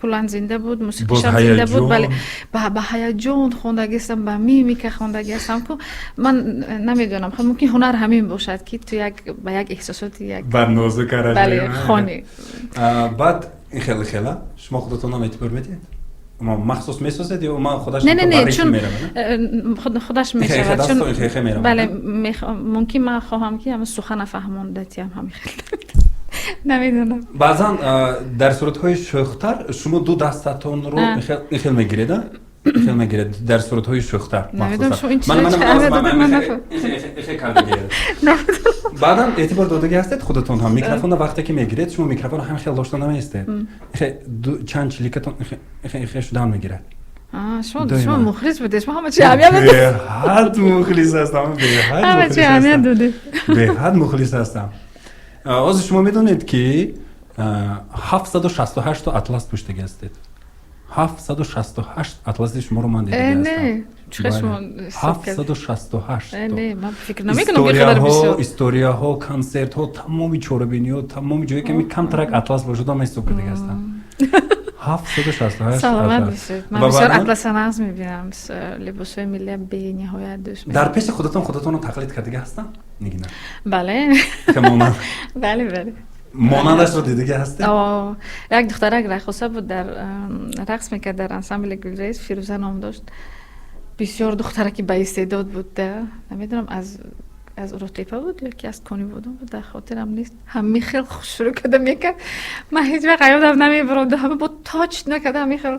куллан зинда буд, мусиқишам зинда буд, бале, ба ҳаяҷон хондагӣ ҳастам, ба мимика хондагӣ ҳастам ку ман намедонам, мумкин ҳунар ҳамин бошад, ки ту як ба як эҳсосоти як бар нозукараш. Бале, хонӣ. Баъд хеле хела шумо худатонам эътибор медиҳед, махсус месозед ё ман худаш? Не, не, не, чун худаш мешавад, чун бале, мумкин ман хоҳам, ки ҳамин сухана фаҳмондатиам, ҳамин хел, намедонам. Баъзан дар суратҳои шӯхтар шумо ду дастатонро ихел мегиред, ихел мегиред дар суратҳои шӯхтар. Махсусан Баъдан эътибор додагӣ ҳастед, худатон ҳам микрофонро вақте ки мегиред, шумо микрофонро ҳам хел дошта намеистед, чанд чиликатон ихе шудан мегирад. Шумо мухлис будед, шумо ҳама чи аҳамият. Беҳад мухлис ҳастам, ҳама чи аҳамият додед. Беҳад мухлис ҳастам. Ҳозир шумо медонед, ки 768 атлас пӯштагӣ ҳастед? 768 атласи шуморо ман дидагӣ. 768. Ҳастам. Историяҳо, консертҳо, тамоми чорабиниҳо, тамоми ҷое ки камтарак атлас бошад, ман ҳисоб кардагӣ ҳастам, 768. Саломат бошед. Ман бисёр атласа нағз мебинам, либосҳои миллия бениҳоят дӯст. Дар пеши худатон худатонро тақлид кардагӣ ҳастам, Нигина? Бале, бале. Монандашро дидагӣ ҳастед? Як духтарак раққоса буд, дар рақс мекард дар ансамбли Гулрез, Фирӯза ном дошт. Бисёр духтараки баистеъдод буд. Намедонам, аз Уротепа буд ё ки аз Конибодом буд, дар хотирам нест. Ҳамин хел хушрӯ карда мекард, ман ҳеҷ вақт ёдам намебурд. Ҳама бо точно карда, ҳамин хел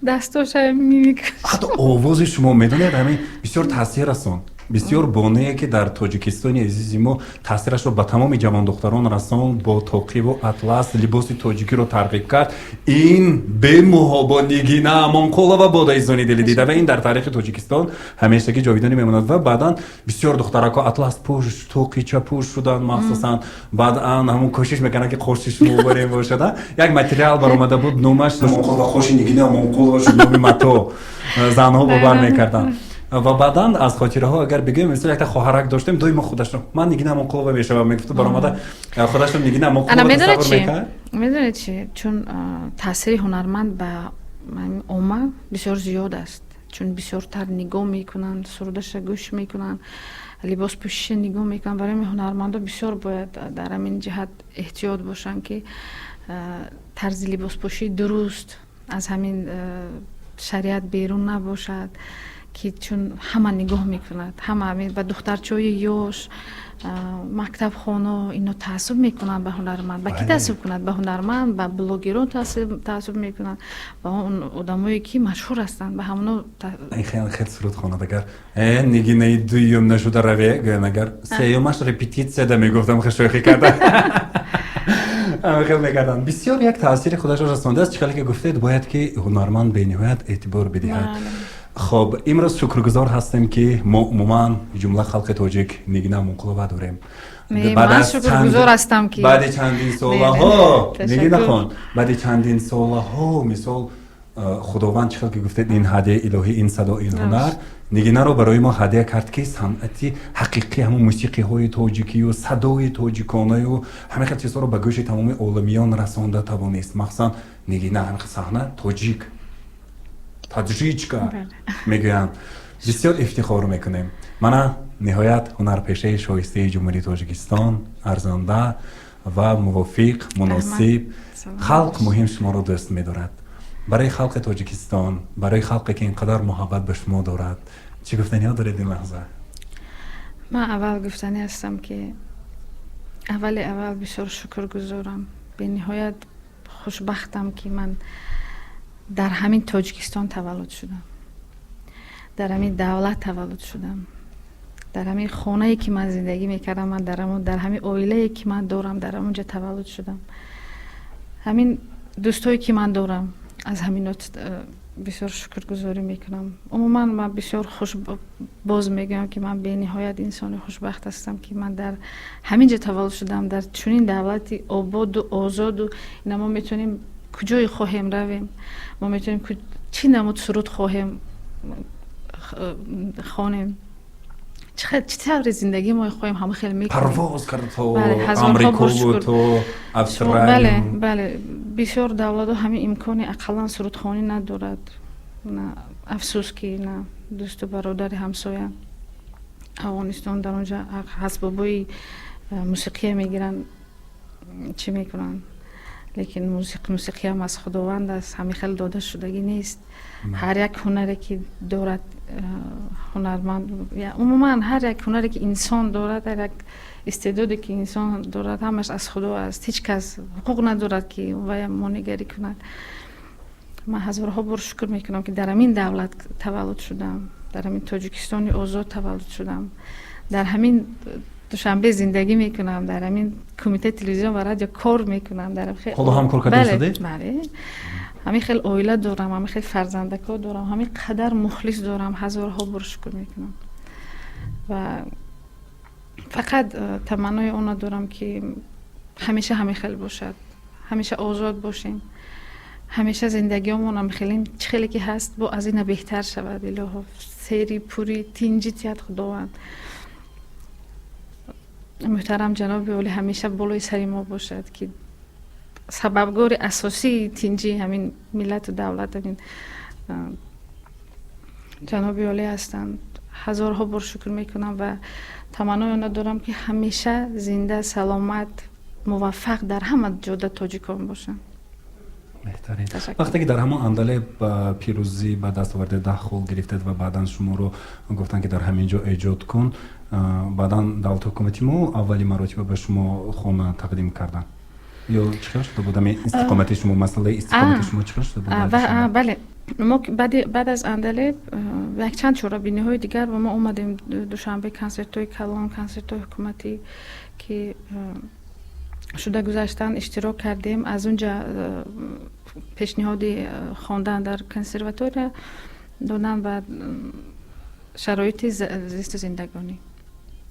дастоша, мимика. Ҳатто овози шумо, медонед, ҳамин бисёр таъсир расонд. Бисёр бонуе, ки дар Тоҷикистони азизи мо таъсирашро ба тамоми ҷавондухтарон расонд, бо тоқиву атлас либоси тоҷикиро тарғиб кард, ин бемуҳобо Нигина Амонқулова буд, азизони дили дида, ва ин дар таърихи Тоҷикистон ҳамешагӣ ҷовидонӣ мемонад. Ва баъдан бисёр духтаракҳо атлас пӯш, тоқича пӯш шуданд, махсусан баъдан ҳамун кӯшиш мекунанд, ки қоши шумо барем бошад. Як материал баромада буд, номаш Амонқулова, қоши Нигина Амонқулова шуд номи мато, занҳо бовар мекарданд. Ва баъдан аз хотираҳо агар бигӯем, мисол, якта хоҳарак доштем, доимо худашро «Ман Нигина Амонқулова мешавам» мегуфту баромада худашро Нигина Амонқулова тасаввур мекард. Медонед чи, чун таъсири ҳунарманд ба омма бисёр зиёд аст. Чун бисёртар нигоҳ мекунанд, сурудаша гӯш мекунанд, либоспӯшиша нигоҳ мекунанд. Барои ҳамин ҳунармандо бисёр бояд дар ҳамин ҷиҳат эҳтиёт бошанд, ки тарзи либоспӯшии дуруст, аз ҳамин шариат берун набошад, ки чун ҳама нигоҳ мекунад, ҳама ба духтарчаҳои ёш, мактабхоно, ино таассуб мекунанд ба ҳунарманд. Ба кӣ таассуб кунад? Ба ҳунарманд, ба блогерон таассуб мекунанд, ба он одамое, ки машҳур ҳастанд, ба ҳамоно. Хеле хел суруд хонад, агар Нигинаи дуюм нашуда раве гӯям, агар сеюмаш репетитсияда мегуфтам, шӯхӣ карда хел мекарданд. Бисёр як таъсири худашро расондааст. Чӣ хеле ки гуфтед, бояд ки ҳунарманд бениҳоят эътибор бидиҳад. Хоб, имрӯз шукргузор ҳастем, ки мо умуман ҷумла халқи тоҷик Нигина Амонқулова дорем. Ман шукргузор ҳастам, ки Баъди чандин солаҳо, Нигина хон, баъди чандин солаҳо, мисол, Худованд, чӣ хел ки гуфтед, ин ҳадияи илоҳӣ, ин садо, ин ҳунар Нигинаро барои мо ҳадия кард, ки санъати ҳақиқӣ, ҳамун мусиқиҳои тоҷикию садои тоҷиконаю ҳама хел чизҳоро ба гӯши тамоми оламиён расонда тавонист. Махсусан Нигина ҳамин саҳна тоҷик, таджичка мегӯянд. Бисёр ифтихор мекунем. Мана, ниҳоят, ҳунарпешаи шоистаи Ҷумҳурии Тоҷикистон, арзанда ва мувофиқ, муносиб. Халқ муҳим шуморо дӯст медорад. Барои халқи Тоҷикистон, барои халқе, ки ин қадар муҳаббат ба шумо дорад, чӣ гуфтаниҳо доред ин лаҳза? Ман аввал гуфтанӣ ҳастам, ки аввали аввал бисёр шукргузорам, бениҳоят хушбахтам, ки ман дар ҳамин Тоҷикистон таваллуд шудам, дар ҳамин давлат таваллуд шудам, дар ҳамин хонае, ки ман зиндагӣ мекардам, ман дар ҳамин оилае, ки ман дорам, дар ҳамонҷа таваллуд шудам. Ҳамин дӯстое, ки ман дорам, аз ҳамино бисёр шукргузорӣ мекунам. Умуман, ман бисёр хуш, боз мегӯям, ки ман бениҳоят инсони хушбахт ҳастам, ки ман дар ҳамин ҷо таваллуд шудам, дар чунин давлати ободу озоду ина мо метавонем куҷое хоҳем равем, мо метавонем чӣ намуд суруд хоҳем хонем, чӣ таври зиндагӣ мо хоҳем, ҳама хеле мекунем. Парвоз кард то Амрикову то Австралия. Бале, бисёр давлатҳо ҳамин имкони ақаллан сурудхонӣ надорад. Афсӯс, ки на дӯсту бародари ҳамсоя Афғонистон, дар онҷа асбобҳои мусиқия мегиранд, чӣ мекунанд, лекин мусиқиам аз Худованд аст, ҳамин хел дода шудагӣ нест. Ҳар як ҳунаре, ки дорад ҳунарманд, умуман ҳар як ҳунаре, ки инсон дорад, ҳар як истеъдоде, ки инсон дорад, ҳамаш аз Худо аст. Ҳеҷ кас ҳуқуқ надорад, ки вая монеъгарӣ кунад. Ман ҳазорҳо бор шукр мекунам, ки дар ҳамин давлат таваллуд шудам, дар ҳамин Тоҷикистони озод таваллуд шудам, дар ҳамин Душанбе зиндагӣ мекунам, дар ҳамин Кумитаи телевизион ва радио кор мекунам. Ҳоло ҳам кор карда? Бале, ҳамин хел оила дорам, ҳамин хел фарзандако дорам, ҳамин қадар мухлис дорам. Ҳазорҳо бор шукр мекунам ва фақат таманнои онро дорам, ки ҳамеша ҳамин хел бошад, ҳамеша озод бошем, ҳамеша зиндагиёмон ҳамин чӣ хеле ки ҳаст, бо аз ина беҳтар шавад. Илоҳо, сери пури тинҷӣ тиҳад Худованд. Муҳтарам ҷаноби олӣ ҳамеша болои сари мо бошад, ки сабабгори асосии тинҷии ҳамин миллату давлат ҳамин ҷаноби олӣ ҳастанд. Ҳазорҳо бор шукр мекунам ва таманнои онро дорам, ки ҳамеша зинда, саломат, муваффақ дар ҳама ҷода тоҷикон бошанд. Беҳтарин. Вақте ки дар ҳамон Андалеб пирӯзӣ ба даст овардед, 10 хол гирифтед ва баъдан шуморо гуфтанд, ки дар ҳамин ҷо эҷод кун, баъдан давлати ҳукумати мо аввали маротиба ба шумо хона тақдим карданд ё чӣ хел шуда буд ҳамин истиқомати шумо, масъалаи истиқомати шумо чӣ хел шуда буд? Бале, мо баъд аз Андалеб якчанд чорабиниҳои дигар ба мо омадем Душанбе, консертҳои калон, консертҳои ҳукуматӣ, ки шуда гузаштанд, иштирок кардем. Аз он ҷа пешниҳоди хондан дар консерватория доданд ва шароити зисту зиндагонӣ.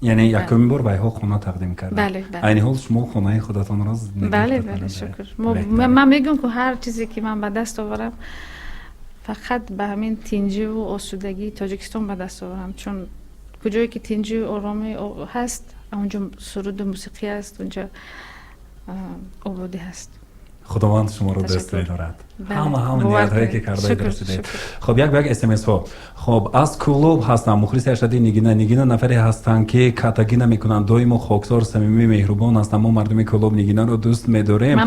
Яъне якумин бор вайҳо хона тақдим карданд? Бале. Айни ҳол шумо хонаи худатонро? Бале, шукр. Ман мегӯям, ки ҳар чизе, ки ман ба даст оварам, фақат ба ҳамин тинҷиву осудагии Тоҷикистон ба даст оварам, чун куҷое ки тинҷию оромӣ ҳаст, онҷо суруду мусиқӣ аст, онҷо ободӣ ҳаст. Худованд шуморо дӯст медорад. Ҳама ниятҳое ки кардаед, расидед. Хоб, як ба як СМСҳо. Хоб, аз Кӯлоб ҳастам, мухлиси ашаддии Нигина. Нигина нафаре ҳастанд, ки катагӣ намекунанд, доимо хоксор, самимӣ, меҳрубон ҳастанд. Мо мардуми Кӯлоб Нигинаро дӯст медорем,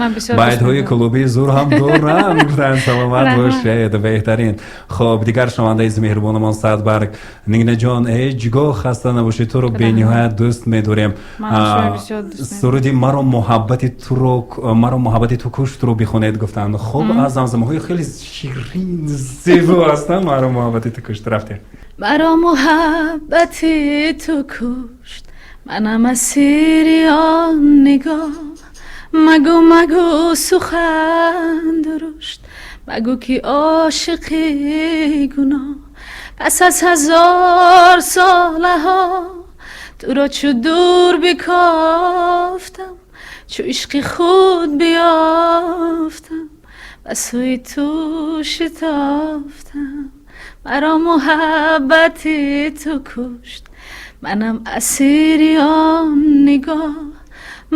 байтҳои кӯлобии зур ҳам доранд, гуфтанд. Саломат бошед, беҳтарин. Хоб, дигар шунавандаи меҳрубонамон Садбарг: Нигинаҷон, ҳеҷ гоҳ хаста набошед, туро бениҳоят дӯст медорем. Суруди «Маро муҳаббати туро, маро муҳаббати ту куштро» бихонед, гуфтанд. Хуб, аз замзамаҳои хеле ширин, зебо ҳастанд. «Маро муҳаббати ту кушт», рафтем. Маро муҳаббати ту кушт, манам асири он нигоҳ. Магӯ, магӯ сухан дурушт, магӯ ки ошиқӣ гуноҳ. Пас аз ҳазор солаҳо туро чу дур бикофтам, чу ишқи худ биёфтам, ба сӯи ту шитофтам. Маро муҳаббати ту кушт, манам асири он нигоҳ.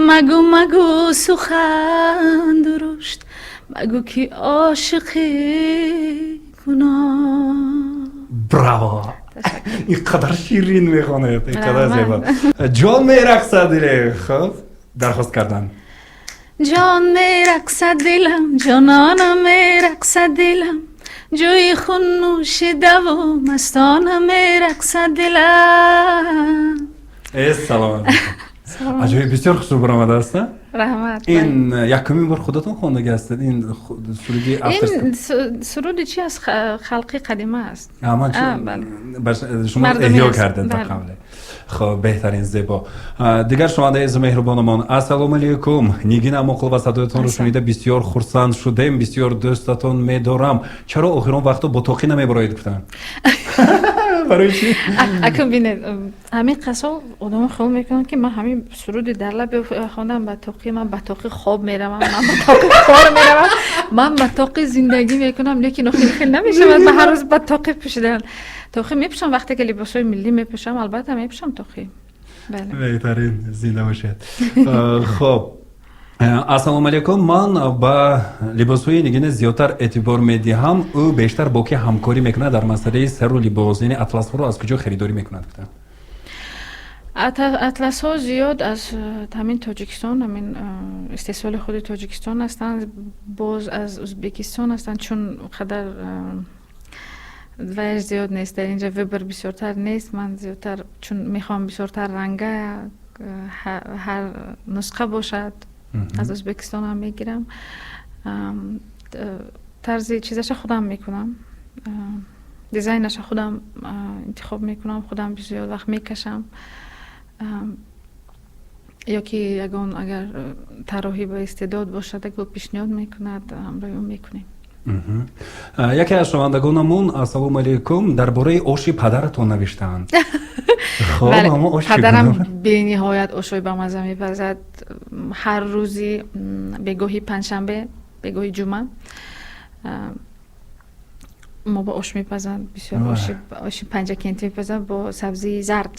Магӯ, магӯ сухан дурушт, магӯ ки ошиқӣ гуноҳ. Браво! Ин қадар ширин мехонед, ин қадар зебо, ҷон мерақсад диле. Хуб, дархост кардан. Ҷон мерақсад дилам, ҷонона мерақсад дилам, ҷӯи хун нӯшидаву мастона мерақсад дилам. Э, саломат! Аҷоиб, бисёр хушрӯ баромадааст. Раҳмат. Ин якумин бор худатон хондаги ҳастед ин суруди? Ин суруди чи аст, халқи қадима аст. Шумо эҳё кардед ба қавле. Хоб, беҳтарин, зебо. Дигар шунавандаи азизу меҳрубонамон: ассалому алайкум, Нигина Амоқулова, садоятонро шунида бисёр хурсанд шудем, бисёр дӯстатон медорам. Чаро охирон вақто бо тоқӣ намебароед, гуфтанд. Барои чӣ? Акун бинед, ҳамин қасо одамо хиёл мекунанд, ки ман ҳамин суруди дар лаб хондам ба тоқӣ, ман ба тоқӣ хоб меравам, ман ба тоқӣ кор меравам, ман ба тоқӣ зиндагӣ мекунам. Лекин охир хел намешавад ба ҳар рӯз ба тоқӣ пӯшидан. Тоқӣ мепӯшам вақте ки либосҳои миллӣ мепӯшам, албатта, мепӯшам тоқӣ. Беҳтарин, зинда бошед. Хоб, ассалому алайкум, ман ба либосҳои Нигина зиёдтар эътибор медиҳам. Ӯ бештар бо ки ҳамкорӣ мекунад дар масъалаи сару либос, яъне атласҳоро аз куҷо харидорӣ мекунад, гуфтанд. Атласҳо зиёд аз ҳамин Тоҷикистон, ҳамин истеҳсоли худи Тоҷикистон ҳастанд, боз аз Ӯзбекистон ҳастанд, чун қадар ваяш зиёд нест дар инҷа, выбор бисёртар нест. Ман зиёдтар, чун мехоҳам бисёртар ранга ҳар нусха бошад, аз Ӯзбекистон ҳам мегирам. Тарзи чизаша худам мекунам, дизайнаша худам интихоб мекунам, худам бисёр вақт мекашам ё ки ягон агар тарроҳӣ ба истеъдод бошад, ягон пешниҳод мекунад, ҳамроҳи ӯ мекунем. Яке аз шунавандагонамон: ассалому алайкум, дар бораи оши падаратон навиштаанд. Падарам бениҳоят ошои бамаза мепазад. Ҳар рӯзи бегоҳи панҷшанбе, бегоҳи ҷумъа мо ба ош мепазанд. Бисёр оши панҷакентӣ мепазанд бо сабзии зард.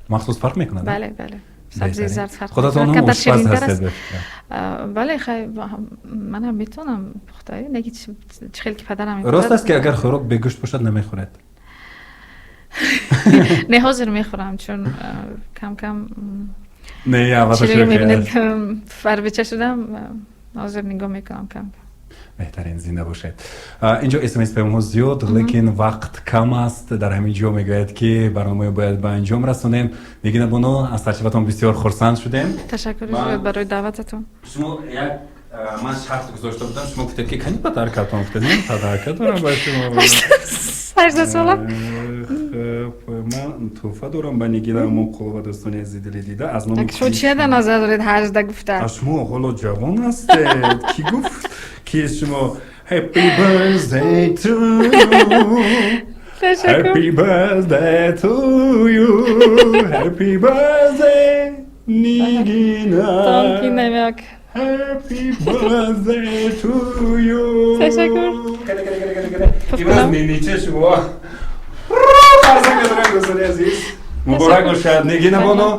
Махсус фарқ мекунад? Бале, сабзии зард фарқ. Худатон ҳам ошпаз ҳастед? Бале, хай, манам метавонам пухта, неки чӣ хел ки падарам. Рост аст, ки агар хӯрок бегӯшт бошад, намехӯред? Не, ҳозир мехӯрам, чун кам кам Не. Фарбеча шудам, ҳозир нигоҳ мекунам кам. Беҳтарин, зинда бошед. Инҷо СМС паёмҳо зиёд, лекин вақт кам аст. Дар ҳамин ҷо мегӯяд, ки барномаро бояд ба анҷом расонем. Нигина бону, аз ташрифатон бисёр хурсанд шудем. Ташаккури зиёд барои даъвататон. Шумо як ман шарт гузошта будам, шумо гуфтед, ки кани подаркатон, гуфтед, подарка дорам ба шумо. 18 сола. Ман тӯҳфа дорам ба Нигина Амоқулова, дӯстони азизи дили дида, аз номи Шумо чия дар назар доред 18 гуфта? Шумо ҳоло ҷавон ҳастед, ки гуфт, ки шумо. Happy birthday to you. Happy birthday to you. Happy birthday, Nigina. Тонки намяк. Happy birthday to you. Ташаккур. Имрӯз ниниче шумо фарзанд медорем, дӯстони азиз. Муборак бошад, Нигина бону.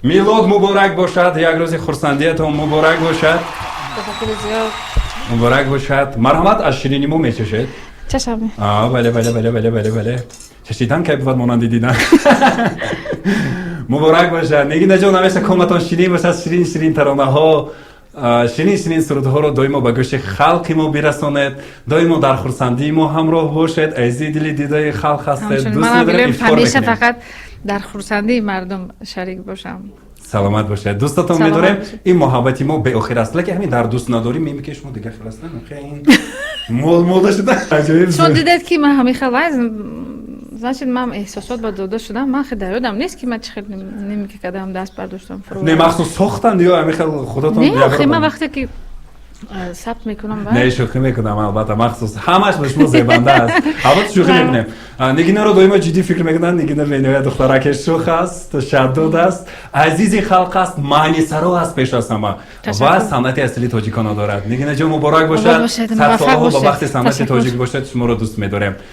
Милод муборак бошад, як рӯзи хурсандиятон муборак бошад. Ташаккури зиёд. Муборак бошад. Марҳамат, аз ширини мо мечашед. Чашам. Бале, чашидан кай бувад монанди дидан. Муборак бошад, Нигинаҷон. Ҳамеша коматон ширин бошад, ширин ширин таронаҳо, ширин ширин сурудҳоро доимо ба гӯши халқи мо бирасонед, доимо дар хурсандии мо ҳамроҳ бошед. Азизи дили дидаи халқ ҳастед. Дӯст медорем, ҳамеша фақат дар хурсандии мардум шарик бошам. Саломат бошед, дӯстатон медорем. Ин муҳаббати мо беохир аст, лекин ҳамин дар дӯст надорӣ меми ки шумо дигар хел ҳастанд. Ин молда шуда. Аҷоиб. Чун дидед, ки ман ҳамин хел, значит, ман эҳсосот ба дода шудам. Ман хел дар ёдам нест, ки ман чӣ хел мимика кардам, даст бардоштам. Не, махсус сохтанд ё ҳамин хел худатон? Не, охи, ман вақте ки сабт мекунам. Не, шӯхӣ мекунам, албатта, махсус ҳамаш ба шумо зебанда аст, албатта, шӯхӣ мекунем. Нигинаро доимо ҷиддӣ фикр мекунанд. Нигина бениҳоят духтараке шӯх аст, шадуд аст, азизи халқ аст, маънисаро аст пеш аз ҳама ва санъати аслии тоҷиконо дорад. Нигинаҷон, муборак бошад, садсолаҳо ба бахти санъати тоҷик бошад. Шуморо дӯст медорем.